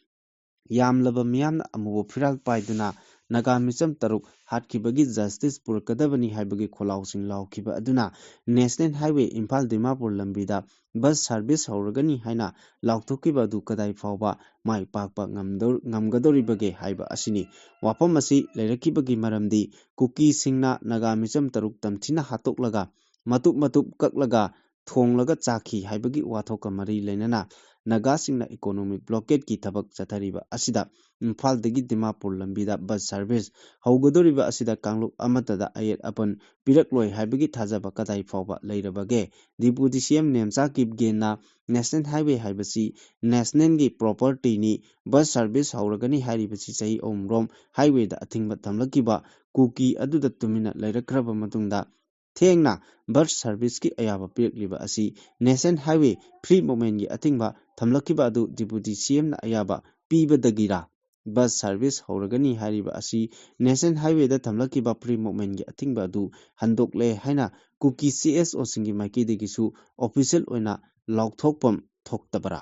ꯌꯥꯝꯂꯕ ꯃꯤꯌꯥꯝꯅ ꯑꯃꯨꯕ ꯐꯤꯔꯥꯜ ꯄꯥꯏꯗꯨꯅ ꯅꯥꯒꯥ ꯃꯤꯆꯝ ꯇꯔꯨꯛ ꯍꯥꯠꯈꯤꯕꯒꯤ ꯖꯁꯇꯤꯁ ꯄꯨꯔꯛꯀꯗꯕꯅꯤ ꯍꯥꯏꯕꯒꯤ ꯈꯣꯜꯂꯥꯎꯁꯤꯡ ꯂꯥꯎꯈꯤꯕ ꯑꯗꯨꯅ ꯅꯦꯁꯅꯦꯜ ꯍꯥꯏꯋꯦ ꯏꯝꯐꯥꯜ ꯗꯤꯃꯥꯄꯨꯔ ꯂꯝꯕꯤꯗ ꯕꯁ ꯁꯥꯔꯚꯤꯁ ꯍꯧꯔꯒꯅꯤ ꯍꯥꯏꯅ ꯂꯥꯎꯊꯣꯛꯈꯤꯕ ꯑꯗꯨ ꯀꯗꯥꯏ ꯐꯥꯎꯕ ꯃꯥꯏ ꯄꯥꯛꯄ ꯉꯝꯗꯧ-, ꯉꯝꯒꯗꯧꯔꯤꯕꯒꯦ ꯍꯥꯏꯕ ꯑꯁꯤꯅꯤ꯫ ꯋꯥꯐꯝ ꯑꯁꯤ ꯂꯩꯔꯛꯈꯤꯕꯒꯤ ꯃꯔꯝꯗꯤ ꯀꯨꯀꯤꯁꯤꯡꯅ ꯅꯥꯒꯥ ꯃꯤꯆꯝ ꯇꯔꯨꯛ ꯇꯝꯊꯤꯅ ꯍꯥꯠꯇꯣꯛꯂꯒ ꯃꯇꯨꯞ ꯃꯇꯨꯞ ꯀꯛꯂꯒ ꯊꯣꯡꯂꯒ ꯆꯥꯈꯤ ꯍꯥꯏꯕꯒꯤ ꯋꯥꯊꯣꯛꯀ ꯃꯔꯤ ꯂꯩꯅꯅ ꯅꯥꯒꯥꯁꯤꯡꯅ ꯏꯀꯣꯅꯣꯃꯤꯛ ꯕ꯭ꯂꯣꯀꯦꯠꯀꯤ ꯊꯕꯛ ꯆꯠꯊꯔꯤꯕ ꯑꯁꯤꯗ ꯏꯝꯐꯥꯜꯗꯒꯤ ꯗꯤꯃꯥꯄꯨꯔ ꯂꯝꯕꯤꯗ ꯕꯁ ꯁꯥꯔꯚꯤꯁ ꯍꯧꯒꯗꯧꯔꯤꯕ ꯑꯁꯤꯗ ꯀꯥꯡꯂꯨꯞ ꯑꯃꯠꯇꯗ ꯑꯌꯦꯠ ꯑꯄꯟ ꯄꯤꯔꯛꯂꯣꯏ ꯍꯥꯏꯕꯒꯤ ꯊꯥꯖꯕ ꯀꯗꯥꯏ ꯐꯥꯎꯕ ꯂꯩꯔꯕꯒꯦ? ꯗꯤꯄꯨꯇꯤ ꯁꯤ ꯑꯦꯝ ꯅꯦꯝꯆꯥ ꯀꯤꯞꯒꯦꯟꯅ ꯅꯦꯁꯅꯦꯜ ꯍꯥꯏꯋꯦ ꯍꯥꯏꯕꯁꯤ ꯅꯦꯁꯅꯦꯜꯒꯤ ꯄ꯭ꯔꯣꯄꯔꯇꯤꯅꯤ, ꯕꯁ ꯁꯥꯔꯚꯤꯁ ꯍꯧꯔꯒꯅꯤ ꯍꯥꯏꯔꯤꯕꯁꯤ ꯆꯍꯤ ꯑꯍꯨꯝꯔꯣꯝ ꯍꯥꯏꯋꯦꯗ ꯑꯊꯤꯡꯕ ꯊꯝꯂꯛꯈꯤꯕ ꯀꯨꯀꯤ ꯑꯗꯨꯗ ꯇꯨꯃꯤꯟꯅ ꯂꯩꯔꯛꯈ꯭ꯔꯕ ꯃꯇꯨꯡꯗ ꯊꯦꯡꯅ ꯕꯁ ꯁꯥꯔꯚꯤꯁꯀꯤ ꯑꯌꯥꯕ ꯄꯤꯔꯛꯂꯤꯕ ꯑꯁꯤ ꯅꯦꯁꯅꯦꯜ ꯍꯥꯏꯋꯦ ꯐ꯭ꯔꯤ ꯃꯨꯚꯃꯦꯟꯒꯤ ꯑꯊꯤꯡꯕ ꯊꯝꯂꯛꯈꯤꯕ ꯑꯗꯨ ꯗꯤꯄꯨꯇꯤ ꯁꯤ ꯑꯦꯝꯅ ꯑꯌꯥꯕ ꯄꯤꯕꯗꯒꯤꯔꯥ? ꯕꯁ ꯁꯥꯔꯚꯤꯁ ꯍꯧꯔꯒꯅꯤ ꯍꯥꯏꯔꯤꯕ ꯑꯁꯤ ꯅꯦꯁꯅꯦꯜ ꯍꯥꯏꯋꯦꯗ ꯊꯝꯂꯛꯈꯤꯕ ꯐ꯭ꯔꯤ ꯃꯨꯚꯃꯦꯟꯒꯤ ꯑꯊꯤꯡꯕ ꯑꯗꯨ ꯍꯟꯗꯣꯛꯂꯦ ꯍꯥꯏꯅ ꯀꯨꯀꯤ ꯁꯤ ꯑꯦꯁ ꯑꯣꯁꯤꯡꯒꯤ ꯃꯥꯏꯀꯩꯗꯒꯤꯁꯨ ꯑꯣꯐꯤꯁꯤꯌꯦꯜ ꯑꯣꯏꯅ ꯂꯥꯎꯊꯣꯛꯐꯝ ꯊꯣꯛꯇꯕꯔꯥ?